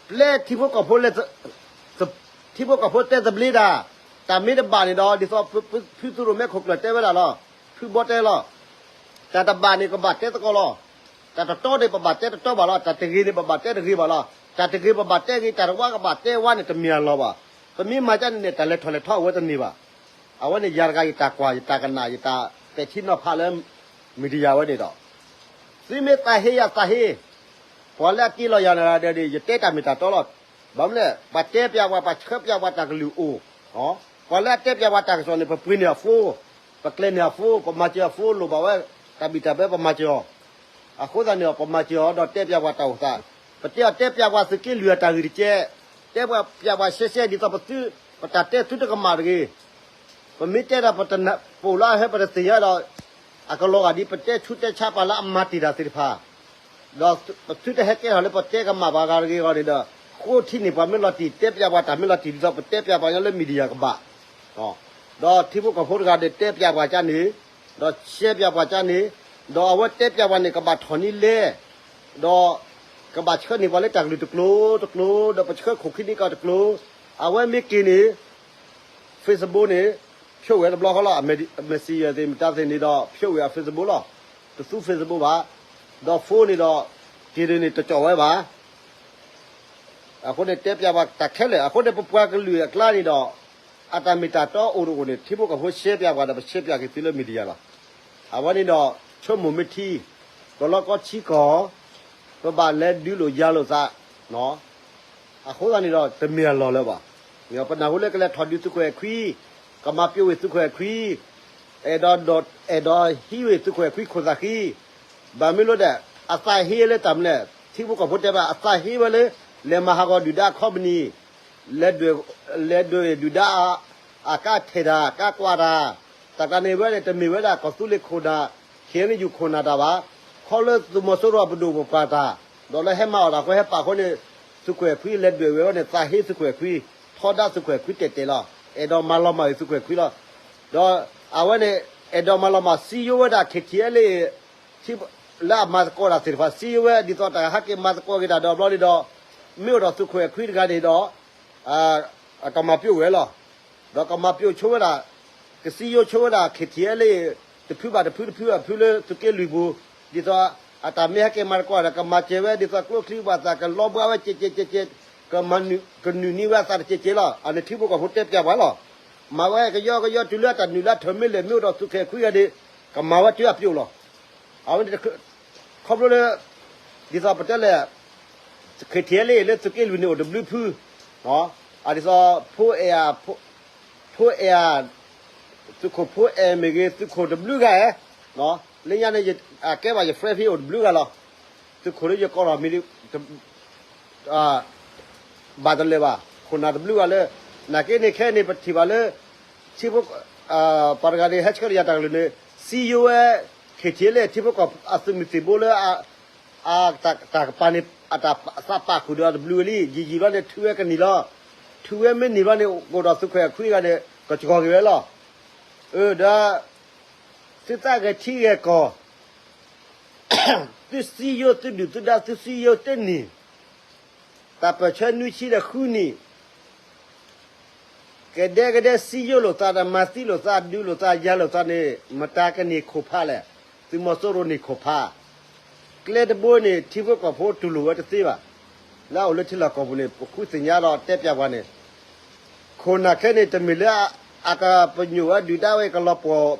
ပျဲထံဖိကီၢ်ဖိ ထံဖိကီၢ်ဖိတဲသဘျ့တၢ်, တၢ်မ့ၢ်တဘၣ်န့ၣ်ဒီး ဒ်သိး ဖုသုးရိၣ်မဲခိၣ်ကျၢၢ်တဲဝဲဒၣ်လီၤ. ဖုဘီတဲလီၤ. တၢ်တဘၣ်န့ၣ် ပဘၣ်တဲသကိးလီၤ. တၢ်တတီန့ၣ် ပဘၣ်တဲတတီဘၣ်လီၤ. တၢ်တဂ့ၤန့ၣ် ပဘၣ်တဲတဂ့ၤဘၣ်လီၤ. တၢ်တဂ့ၤပဘၣ်တဲဂ့ၤ, တၢ်တဝါကဘၣ်တဲဝါန့ၣ် တမ့ၢ်အလီၢ်ဘၣ်. ပမ့ၢ်မၤဒ်န့ၣ်န့ၣ် တၢ်လဲၤထီၣ်လဲၤထီအဝဲတန့ၢ်ဘၣ်. အဝဲန့ၣ်ယၤတဂၤယတၢ်ကွၢ် ယတၢ်ကနၣ် ယတၢ်ပဲာ်ထံနီၤဖးလၢ media ဝဲန့ၣ်ဒီး သုမ့ၢ်သးဟ့ယၤသးဟ့, ပှၤလၢအတ့လီၤယၤန့ၣ်ဒီး ယတဲတၢ်မ့ၢ်တၢ်တီလီၤ. ဘၣ်မနုၤလဲၣ် ပှၤတဲပၠးပှၤ ပှၤဆှၢပၠးပှၤတၢ်ကလုၢ်အိၣ်, ပှၤလၢအတဲပၠးပှၤတၢ်ကစီၣ်န့ၣ် ပပှ့ၤန့ၢ်အ phone, ပကျဲၤန့ၢ်အ phone, ပမၤစၢၤအ phone လိၣ်ဘၣ်ဝဲ တၢ်ဘံၣ်တၢ်ဘၢပမၤစၢၤအီၤ အဃိသတးန့ၣ် ပမၤစၢၤအီၤဒီးတဲပၠးပှၤတၢ်အိၣ်သး, ပတဲအီၤတဲပၠးပှၤသုးက့လွံၢ်အတၢ်ဂ့ၢ်တကဲ, တဲပၠးပှၤရှဲရှဲဒ်သိးပသု, ပတၢ်တဲသုတကမၣ်တဂ့ၤ. ပမ့ၢ်တဲဒီးပတနၢ်ပၢၢ်လၢအဟဲပတသ့ၣ်ညါဒီး, အကလီၤဂာ်ဒ်ပတဲဆူးတဲဆါပှၤလၢအမၤတ့ၢ်တၢ်သ့ၣ်တဖၣ်, ဒီးပသုတဟဲကဲထီၣ်လၢပတဲကမၣ်ပှၤဂၤတဂ့ၤအဂီၢ်န့ၣ်ဒီး, ဃိထံန့ၣ်ပှၤမ့ၢ်လီၤတံၢ် တဲပၠးပှၤတၢ်မ့ၢ်လီၤတံၢ်ဒ်သိးပတဲပၠးပှၤညီလၢ media ကဘၣ် ဒီးထံဖိကီၢ်ဖိတဂၤဒီးတဲပၠးပှၤကန့ၣ်, ဒီးရှဲပၠးပှၤကန့ၣ်, ဒီးအဝဲတဲပၠးပှၤန့ၣ် ကဘၣ်ထီၣ်န့ၢ်လဲၣ်, ဒီးကဘၣ်ဆှၢန့ၢ်ပှၤလၢတၢ်ကလုၢ်တကျိၤတကျိၤ, ဒီးပဆှၢခိၣ်ခံန့ၢ်ကီၢ်တကျိၤ, အဝဲမ့ၢ်က့ၤန့ၣ် Facebook န့ၣ် ဖြုတ်ဝဲတဘျီဃီလီၤ. Messenger သ့ၣ်မတၤသ့ၣ်န့ၣ်ဒီး ဖြုတ်ဝဲအ Facebook လီၤ. တသူ Facebook ဘၣ်. ဒီး phone န့ၣ်ဒီး က့ၤဒ်န့ၣ်တကၠီၣ်ဝဲဘၣ်. အဃိန့ၣ်တဲပၠးပှၤတၢ်ခဲလၢာ်, အဃိန့ၣ်ပပှၤကလုာ်အကျါန့ၣ်ဒီး အတၢ်မ့ၢ်တၢ်တီအိၣ်တအိၣ်န့ၣ် ထံဖိကီၢ်ဖိရှဲပၠးပှၤဒီးပရှဲပၠးက့ၤသုလၢ media လီၤ. အဝဲန့ၣ်ဒီး ဆိကမိၣ်မ့ၢ်ထံ, ကလီကီထံကီၢ်, ပဘၣ်လဲၤဒုးလိာ်ယၤလိာ်သး အဃိသတးန့ၣ်ဒီး တမ့ၢ်အလီၢ်လၢၤဘၣ်. ပနၢ်ဟူလၢကလဲၤထီၣ်ဒုးသုးခိၣ်အဲၣ်ခွံ, ကမၤပျိဝ့ၢ်သုးခိၣ်အဲၣ်ခွံ, အဲၣ်ဒိး, အဲၣ်ဒိးဟံးဝ့ၢ်သုးခိၣ်အဲၣ်ခွံခိၣ်သးဃံ, ဘၣ်မနုၤလဲၣ်ဒီး အသးဟ့လၢတၢ်မနုၤလဲၣ်, ထံဖိကီၢ်ဖိတဲဘၣ် အသးဟ့ဝဲလၢ လဲၤမၤဟးဂီၤဒုၣ်ဒါအခီပနံၣ်, လဲၤဒွဲၣ်ဒုၣ်ဒါ အကါထဲၣ်တၢ် ကါကွၢ်တၢ်, တၢ်ကျါန့ၣ်ဝဲန့ၣ် တမ့ၢ်ဝဲဒၣ်ကီၢ်သူလ့ၤခိၣ်နၢ်, ခ့ၣ်အဲၣ်ယူၣ်ခိၣ်နၢ်တၢ်ဘၣ်, ခီလၢသုးမီၤစိရိၤအပဒိၣ်ပပှၢ်တၢ်, ဒီးလၢဟဲမၤအီၣ်တၢ်ဃိဟဲပာ်ဃိန့ၣ် သုးခိၣ်အဲၣ်ခွံလဲၤဒွဲၣ်ဝဲန့ၣ် သးဟ့သုးခိၣ်အဲၣ်ခွံ, ထီဒါသုးခိၣ်အဲၣ်ခွံတဲာ်တဲာ်လီၤ. အဲၣ်ဒိးမၤလီၤမၢ်ဝဲသုးခိၣ်အဲၣ်ခွံလီၤ. ဒီးအဝဲန့ၣ် အဲၣ်ဒိးမၤလီၤမၢ်စံယိဝဲဒၣ် ခ့ၣ်ထံၣ်အဲလ့ၣ် ထံ လၢအမၤသကိးတၢ်သ့ၣ်တဖၣ် စံယိဝဲ ဒ်သိးတၢ်ဟဲက့ၤမၤသကိးက့ၤတၢ်ဒီးဘျီန့ၣ်ဒီး မ့ၢ်အိၣ်ဒီးသုးခိၣ်အဲၣ်ခွံတဂၤန့ၣ်ဒီး ကမၤပျိာ်ဝဲလီၤ. ဒီးကမၤပျိာ်ဆိဝဲဒၣ် ကစံယိဆိဝဲဒၣ် ခ့ၣ်ထံးအဲလ့ တဖုဘၣ်တဖု တဖုဘၣ်တဖုလၢသုးက့လွံၢ်ပူၤ ဒ်သိးအတၢ်မ့ၢ်ဟဲက့ၤမၤသကိးဒီး ကမၤစၢၤဝဲ ဒ်သိးကျိချံဘၣ်သး ကလီဘှါဝဲ ကဲကဲကဲကဲ ကမၤနုာ် ကနုာ်န့ၢ်ဝဲအသးတကဲကဲလီၤ. အန့ၣ်ထံဖိကီၢ်ဖိတဲပျးပှၤလီၤ. မၤဝဲကယီကယီတုၤလၢအတၢ်နုာ်လၢအထၢၣ်မ့ၢ်လဲၣ် မ့ၢ်အိၣ်ဒီးသုးခိၣ်အဲၣ်ခွံဂၤန့ၣ် ကမၤဝဲတုၤအပျိာ်လီၤ. အဝဲန့ၣ် ခီဖျိလၢ ဒ်သိးပတဲလဲၣ် ခ့ၣ်ထံးအဲလ့လၢသုးက့လွံၢ်န့ၣ်အိၣ်တဘျုးဖု အဒ်သိး ဖိအဲၣ် သုးခိၣ်ဖိအဲၣ်မ့ၢ်ဂ့ၤ သုးခိၣ်တဘျုးဂၤဧဲ လၢညါန့ၣ် အကဲဘၣ်ယ friend ဖဲအိၣ်တဘျုးဂၤလီၤ. သုးခိၣ်လၢယကိးထီၣ်မံၤ ဘၣ်တလၢာ်ဘၣ် ခိၣ်နၢ်တဘျုးဂၤလၢ နာ်က့န့ၣ်ခဲအံၤန့ၣ် ပထံၣ်ဘၣ်လၢ ထံဖိ ပှၤတဂၤန့ၣ် ဟဲဆှၢလီၤယၤတၢ်ကလုၢ်န့ၣ် စံယိဝဲ ခ့ၣ်ထံးအဲလ့ထံဖိကီၢ်ဖိအသုးမုၢ်သံၣ်ဘိလၢ အတၢ်ကပၤန့ၣ် အတၢ်သးပာ်ဃုာ်ဒီးတဘျုးဝဲလံ ယံာ်ယံာ်ဘျီန့ၣ် ထုးဝဲကနံၣ်လီၤ. ထုးဝဲမ့ၢ်နံၣ်ဘျီန့ၣ် အိၣ်ဒီးသုးခိၣ်အဲၣ်ခွံဂၤန့ၣ် ကစှီၤက့ၤဝဲလီၤ. အၢ ဒီး သုသၣ်ဂဲၤထံဂဲၤကီၢ် သုစံယိသုဒုၣ်သုဒါ သုစံယိတနံၣ် တၢ်ပၢၢ်ဆၢနွံဆံဒီးဃုနံၣ် ကဒဲကဒဲစံယိလိာ်သးဒီး မၤသံလိာ်သး ဒုးလိာ်သး ယၤလိာ်သးန့ၣ် မတၤကန့ၢ်ခိၣ်ဖးလဲၣ်. သုးမီၤစိရိၤန့ၢ်ခိၣ်ဖး ကျဲတဘိန့ၣ် ထံဖိကီၢ်ဖိတူၢ်လိာ်ဝဲတသ့ဘၣ်. လၢအအိၣ်လၢထံလီၢ်ကီၢ်ပူၤန့ၣ် ပဃုသ့ၣ်ညါဒီးတဲပျးပှၤန့ၣ် ခိၣ်နၢ်ခဲန့ၣ် တမ့ၢ်လၢအကပညိၣ်ဝဲဒုၣ်ဒါဝဲကလီၤပှီၢ်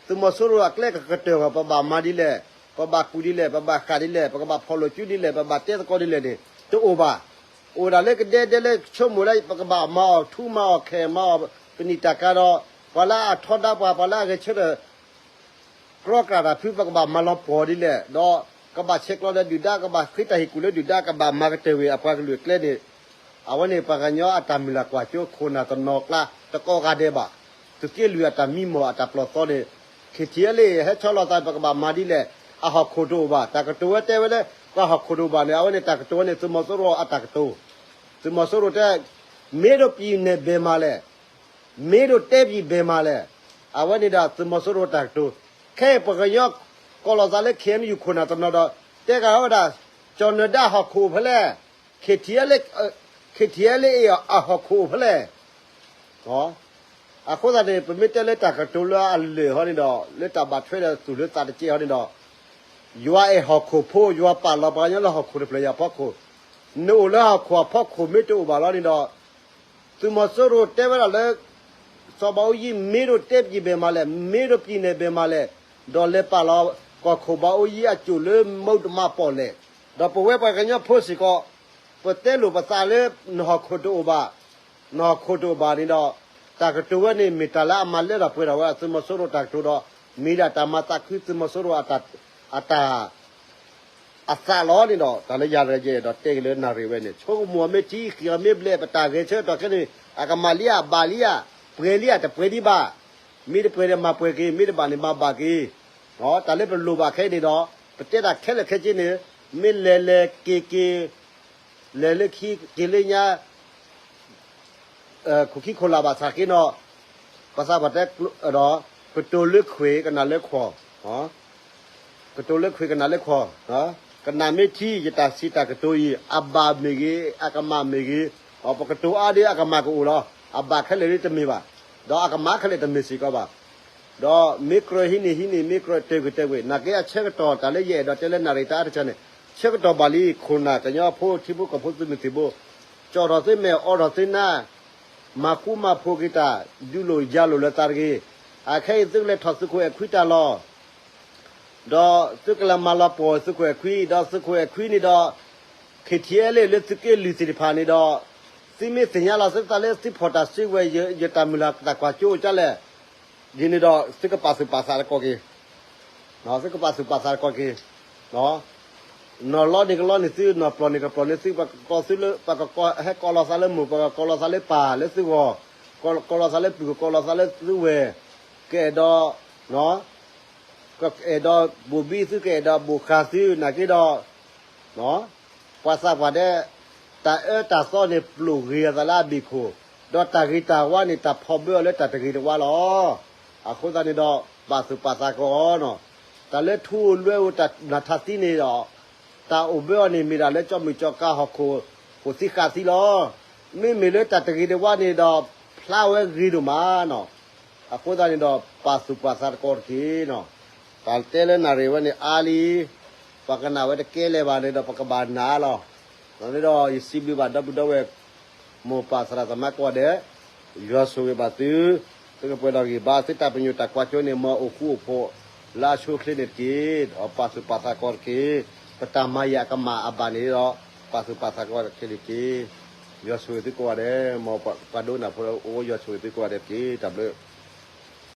သုးမီၤစိရိၤအကျဲကကတၢၢ်ဘၣ် ပဘၣ်မၤဒ်လဲၣ် ပဘၣ်ကူၣ်ဒ်လဲၣ် ပဘၣ်ဃၣ်ဒ်လဲၣ် ပကဘၣ်ဖီၣ်လိာ်စုဒ်လဲၣ် ပဘၣ်တဲသကိးဒ်လဲၣ်န့ၣ် တအိၣ်ဘၣ်. အိၣ်ဒၣ်လၢကဒဲဒဲလၢဆိကမိၣ်လၢ ပကဘၣ်မၤအီၤထူမၤအီၤခဲ မၤအီၤပနံာ်တၢ်ကါဒီး ပှၤလၢအထီဒါပှၤ ပှၤလၢအဂဲၤဆၢထၢၣ် ကြီကြၢ်တၢ်ဖု ပကဘၣ်မၤလီၤပှီၢ်ဒ်လဲၣ် ဒီးကဘၣ်ဆဲးကျိးဒီးဒုၣ်ဒါ ကဘၣ်ဃ့တၢ်ဟ့ၣ်ကူၣ်လၢဒုၣ်ဒါ ကဘၣ်မၤကတၢၢ်ဝဲအပှၤကလုာ်အကျဲန့ၣ် အဝဲန့ၣ် ပှၤကညီအတၢ်မုၢ်လၢ်ကွၢ်စိ ခိၣ်နၢ်တနီၤကျါ တကိးဂၤဒဲးဘၣ်. သုးက့လွံၢ်အတၢ်မံမီၢ်အတၢ်ပျီၢ်သီန့ၣ် ခ့ၣ်ထံးအဲလ့ ဟဲဆီလီၤသး ပကဘၣ်မၤဒ်လဲၣ် အဟီၣ်ခိၣ်တအိၣ်ဘၣ်. တၢ်ကတိၤဝဲတဲဝဲလၢ ပှၤဟီၣ်ခိၣ်တအိၣ်ဘၣ်န့ၣ် အဝဲန့ၣ်တၢ်ကတိၤဝဲန့ၣ် သုးမီၤစိရိၤအတၢ်ကတိၤ သုးမီၤစိရိၤတဲ မ့ၢ်ဒိးပံၤနဲၣ်ဘဲမးလဲၣ် မ့ၢ်ဒိးတဲပံၤဘဲမးလဲၣ်. အဝဲန့ၣ်ဒီးသုးမီၤစိရိၤတၢ်ကတိၤ ခဲအံၤပှၤကညီ ကိးလီၤသးလၢ ခ့ၣ်အဲၣ်ယူၣ် ခိၣ်နၢ်တနီၤဒီး တဲဂၤဝဲဒၣ် ကၠီၤနၢၤဒါဟီၣ်ခိၣ်အိၣ်ဖဲလဲၣ် ခ့ၣ်ထံးအဲလ့ ခ့ၣ်ထံးအဲလ့အဟီၣ်ခိၣ်အိၣ်ဖဲလဲၣ်. အဃိသတးန့ၣ် ပမ့ၢ်တဲလၢတၢ်ကတိၤလၢအလၢာ်ဟီန့ၣ်ဒီး လၢတၢ်ဘၣ်ထွဲဒီးသူၣ်လၢသးတကဲဟီန့ၣ်ဒီး ယွၤအဲၣ်ဟီၣ်ခိၣ်ဖိ ယွၤပာ်လီၤပှၤကညီလၢဟီၣ်ခိၣ်တဖျၢၣ်အံၤအဖီခိၣ်, နအိၣ်လၢဟီၣ်ခိၣ်အဖီခိၣ်မ့ၢ်တအိၣ်ဘၣ်လီၤန့ၣ်ဒီး သုးမီၤစိရိၤတဲဝဲဒၣ်လၢ စီၤဘးအူကၠံ မ့ၢ်ဒိးတဲပံၤဘဲမးလဲၣ်, မ့ၢ်ဒိးပံၤနဲၣ်ဘဲမးလဲၣ်, ဒီးလဲၤပာ်လီၤကီၢ်ခိၣ်ဘးအူကၠံအစိၣ်လၢမူးတမးပီၣ်လဲၣ်, ဒီးပဝဲပှၤကညီဖိစ့ၢ်ကီး ပတဲလိာ်ပသးလၢ နဟီၣ်ခိၣ်တအိၣ်ဘၣ်, နဟီၣ်ခိၣ်တအိၣ်ဘၣ်န့ၣ်ဒီး တၢ်ကတိၤဝဲန့ၣ်မ့ၢ်တၢ်လၢအမၤလၢထီၣ်ပှဲၤထီၣ်ဝဲ သုးမီၤစိရိၤတၢ်ကတိၤဒီး မ့ၢ်ဒၣ်တၢ်မၤသးခု သုးမီၤစိရိၤအတၢ် အသးလီၤန့ၣ်ဒီး တၢ်လၢယၤတဂၤယအဲၣ်ဒိးတဲက့ၤလၢနၣ်ရံၣ်ဝဲန့ၣ် ဆိကမိၣ်မ့ၢ်ထံ ဃံးမ့ၢ်ဘျဲၣ် ပတၢ်ဂဲၤဆၢထၢၣ်ခဲန့ၣ် အကမၣ်လံဧါ ဘၣ်လံဧါ ပှဲၤလံဧါ တပှဲၤဒံးဘၣ်, မ့ၢ်တပှဲၤဒီးမၤပှဲၤက့ၤ မ့ၢ်တဘၣ်န့ၣ်မၤဘၣ်က့ၤ, တၢ်လၢပလိၣ်ဘၣ်ခဲအံၤန့ၣ်ဒီး ပတဲတၢ်ခဲလၢာ်ခဲဆ့န့ၣ် မ့ၢ်လဲၤလဲၤက့ၤက့ၤ လဲၤလၢခံက့ၤလၢညါ ခိၣ်ခံခိၣ်လၢ်ဘၣ်ဆၣ်က့ၤနီၤ, ပသးပှၢ်တဲဒီး ကတိၤလၢခွ့ၣ်ကနၣ်လၢခွီၣ်, ကတိၤလၢခွ့ၣ်ကနၣ်လၢခွီၣ်, ကနၣ်မ့ၢ်ထံ ယတၢ်စံးတၢ်ကတိၤအံၤ အဘၣ်မ့ၢ်ဂ့ၤ အကမၣ်မ့ၢ်ဂ့ၤ, ပကတိၤအါဒ်အကမၣ်ကအိၣ်လီၤ, အဘၣ်ခဲလၢာ်ဒ်တမ့ၢ်ဘၣ်, ဒီးအကမၣ်ခဲလၢာ်တမ့ၢ်စ့ၢ်ကီးဘၣ် ဒီးမ့ၢ်ကြၢးဟံးန့ၢ်ဟံးန့ၢ် မ့ၢ်ကြၢးတဲာ်ကွံာ်တဲာ်ကွံာ် နာ်က့အဆၢကတီၢ်တၢ်လၢယအဲၣ်ဒိးတဲလၢနၣ်ရံၣ်တၢ်အါတက့ၢ်န့ၣ် ဆၢကတီၢ်ဘၣ်လံ ခိၣ်နၢ်ကညီဖိ ထံဖိကီၢ်ဖိသုးမုၢ်သံၣ်ဘိ ကၠီၣ်ထီၣ်သုမဲာ် အီထီၣ်သုနါ မၤဃူမၤဖိးက့ၤတၢ် ဒုးလိာ်ယၤလိာ်လၢသးတဂ့ၤ, အခဲအံၤသုကလဲၤထီၣ်သုးခိၣ်အဲၣ်ခွံတၢ်လီၢ် ဒီးသုကလဲၤမၤလီၤပှီၢ်သုးခိၣ်အဲၣ်ခွံ ဒီးသုးခိၣ်အဲၣ်ခွံန့ၣ်ဒီး ခ့ၣ်ထံးအဲလ့ လၢသုးက့လွံၢ်သ့ၣ်တဖၣ်န့ၣ်ဒီး သုမ့ၢ်သ့ၣ်ညါလီၤသုသးလၢသုဖီၣ်တၢ်စုကဝဲၤ ယတၢ်မုၢ်လၢ်သးကွၢ်ကၠိအိၣ်ကၠၢလဲၣ်, ဒ်န့ၣ်ဒီးသုကပာ်သူၣ်ပာ်သးတက့ၢ်, သုကပာ်သူၣ်ပာ်သးတက့ၢ်, နီၢ်လီန့ၣ်ကလီန့ၢ်သု နီၢ်ပျီၢ်န့ၣ်ကပျီၢ်န့ၢ်သု ပကကိးသုလၢ ပကကိး ဟဲကိးလီၤသးလၢမိၢ် ပကကိးလီၤသးလၢပၢ်လၢသုဂီၢ်, ကိးလီၤသးလၢပုၢ် ကကိးလီၤသးလၢသုဝဲၢ်, ကအဲၣ်ဒိး ကအဲၣ်ဒိးဘိၣ်ဘံသု ကအဲၣ်ဒိးဘိၣ်ဃာ်သု နာ်က့ဒီး ပှၤသးပှၢ်ဒဲး တၢ်အၢတၢ်သီန့ၣ် ပျိာ်ဂ့ၤအသးလၢအဘ့ၣ်ခိၣ်, ဒီးတၢ်ဂ့ၤတၢ်ဝါန့ၣ် တၢ်ဖီၣ်ဘၢအီၤလၢတၢ်တဂ့ၤတဝါလီၤ. အဃိသတးန့ၣ်ဒီး ပာ်သူၣ်ပာ်သးကီးနီၤ တၢ်လၢထူဧိၤလွဲဧိၤတၢ်နးထးသံန့ၣ်ဒီး တၢ်အိၣ်ဘၢအီၤန့ၣ်မ့ၢ်ဒၣ်လၢကၠီမုၢ်ကၠီကါဟီၣ်ခိၣ် ဃိၣ်သံဃာ်သံလီၤ. မ့မ့ၢ်လၢတၢ်တဂ့ၤတဝါန့ၣ်ဒီး ဖျါဝဲဂ့ၤဒိၣ်မးနီၤ. အဃိသတးန့ၣ်ဒီး ပာ်သူၣ်ပာ်သးသကိးတက့ၢ်နီၤ. တၢ်တဲလၢနၣ်ရံၣ်ဝဲန့ၣ်အါလံ, ပှၤကနၣ်ဝဲတကဲလၢၤဘၣ်န့ၣ်ဒီး ပကဘၣ်နာ်လီၤ. ဒီးယစံးဘျုးဘၣ်ဒီပုၢ်ဒီဝဲၢ် မိၢ်ပၢ်သရၣ်သမါကိးဂၤဒဲး, ယွၤဆိၣ်ဂ့ၤဘၣ်သု, သုကပှဲၤဒီးဂံၢ်ဘါ သုတၢ်ပညိၣ်တၢ်ကွၢ်စိန့ၣ် မ်အအိၣ်ဃူအိၣ်ဖိး လၢအဆိအချ့န့ၣ်တက့ၢ်. ဒီးပာ်သူၣ်ပာ်သးကိးတက့ၢ်. ပတၢ်မၤယၤကမၣ်အဘၣ်န့ၣ်ဒီး ပာ်သူၣ်ပာ်သးကိးတက့ၢ်. ယွၤဆိၣ်ဂ့ၤသုကိးဂၤဒဲး, မ်ပှၤဒိကနၣ်ဖိအိၣ် ယွၤဆိၣ်ဂ့ၤသုကိးဂၤဒဲးတက့ၢ်. တၢ်ဘျုး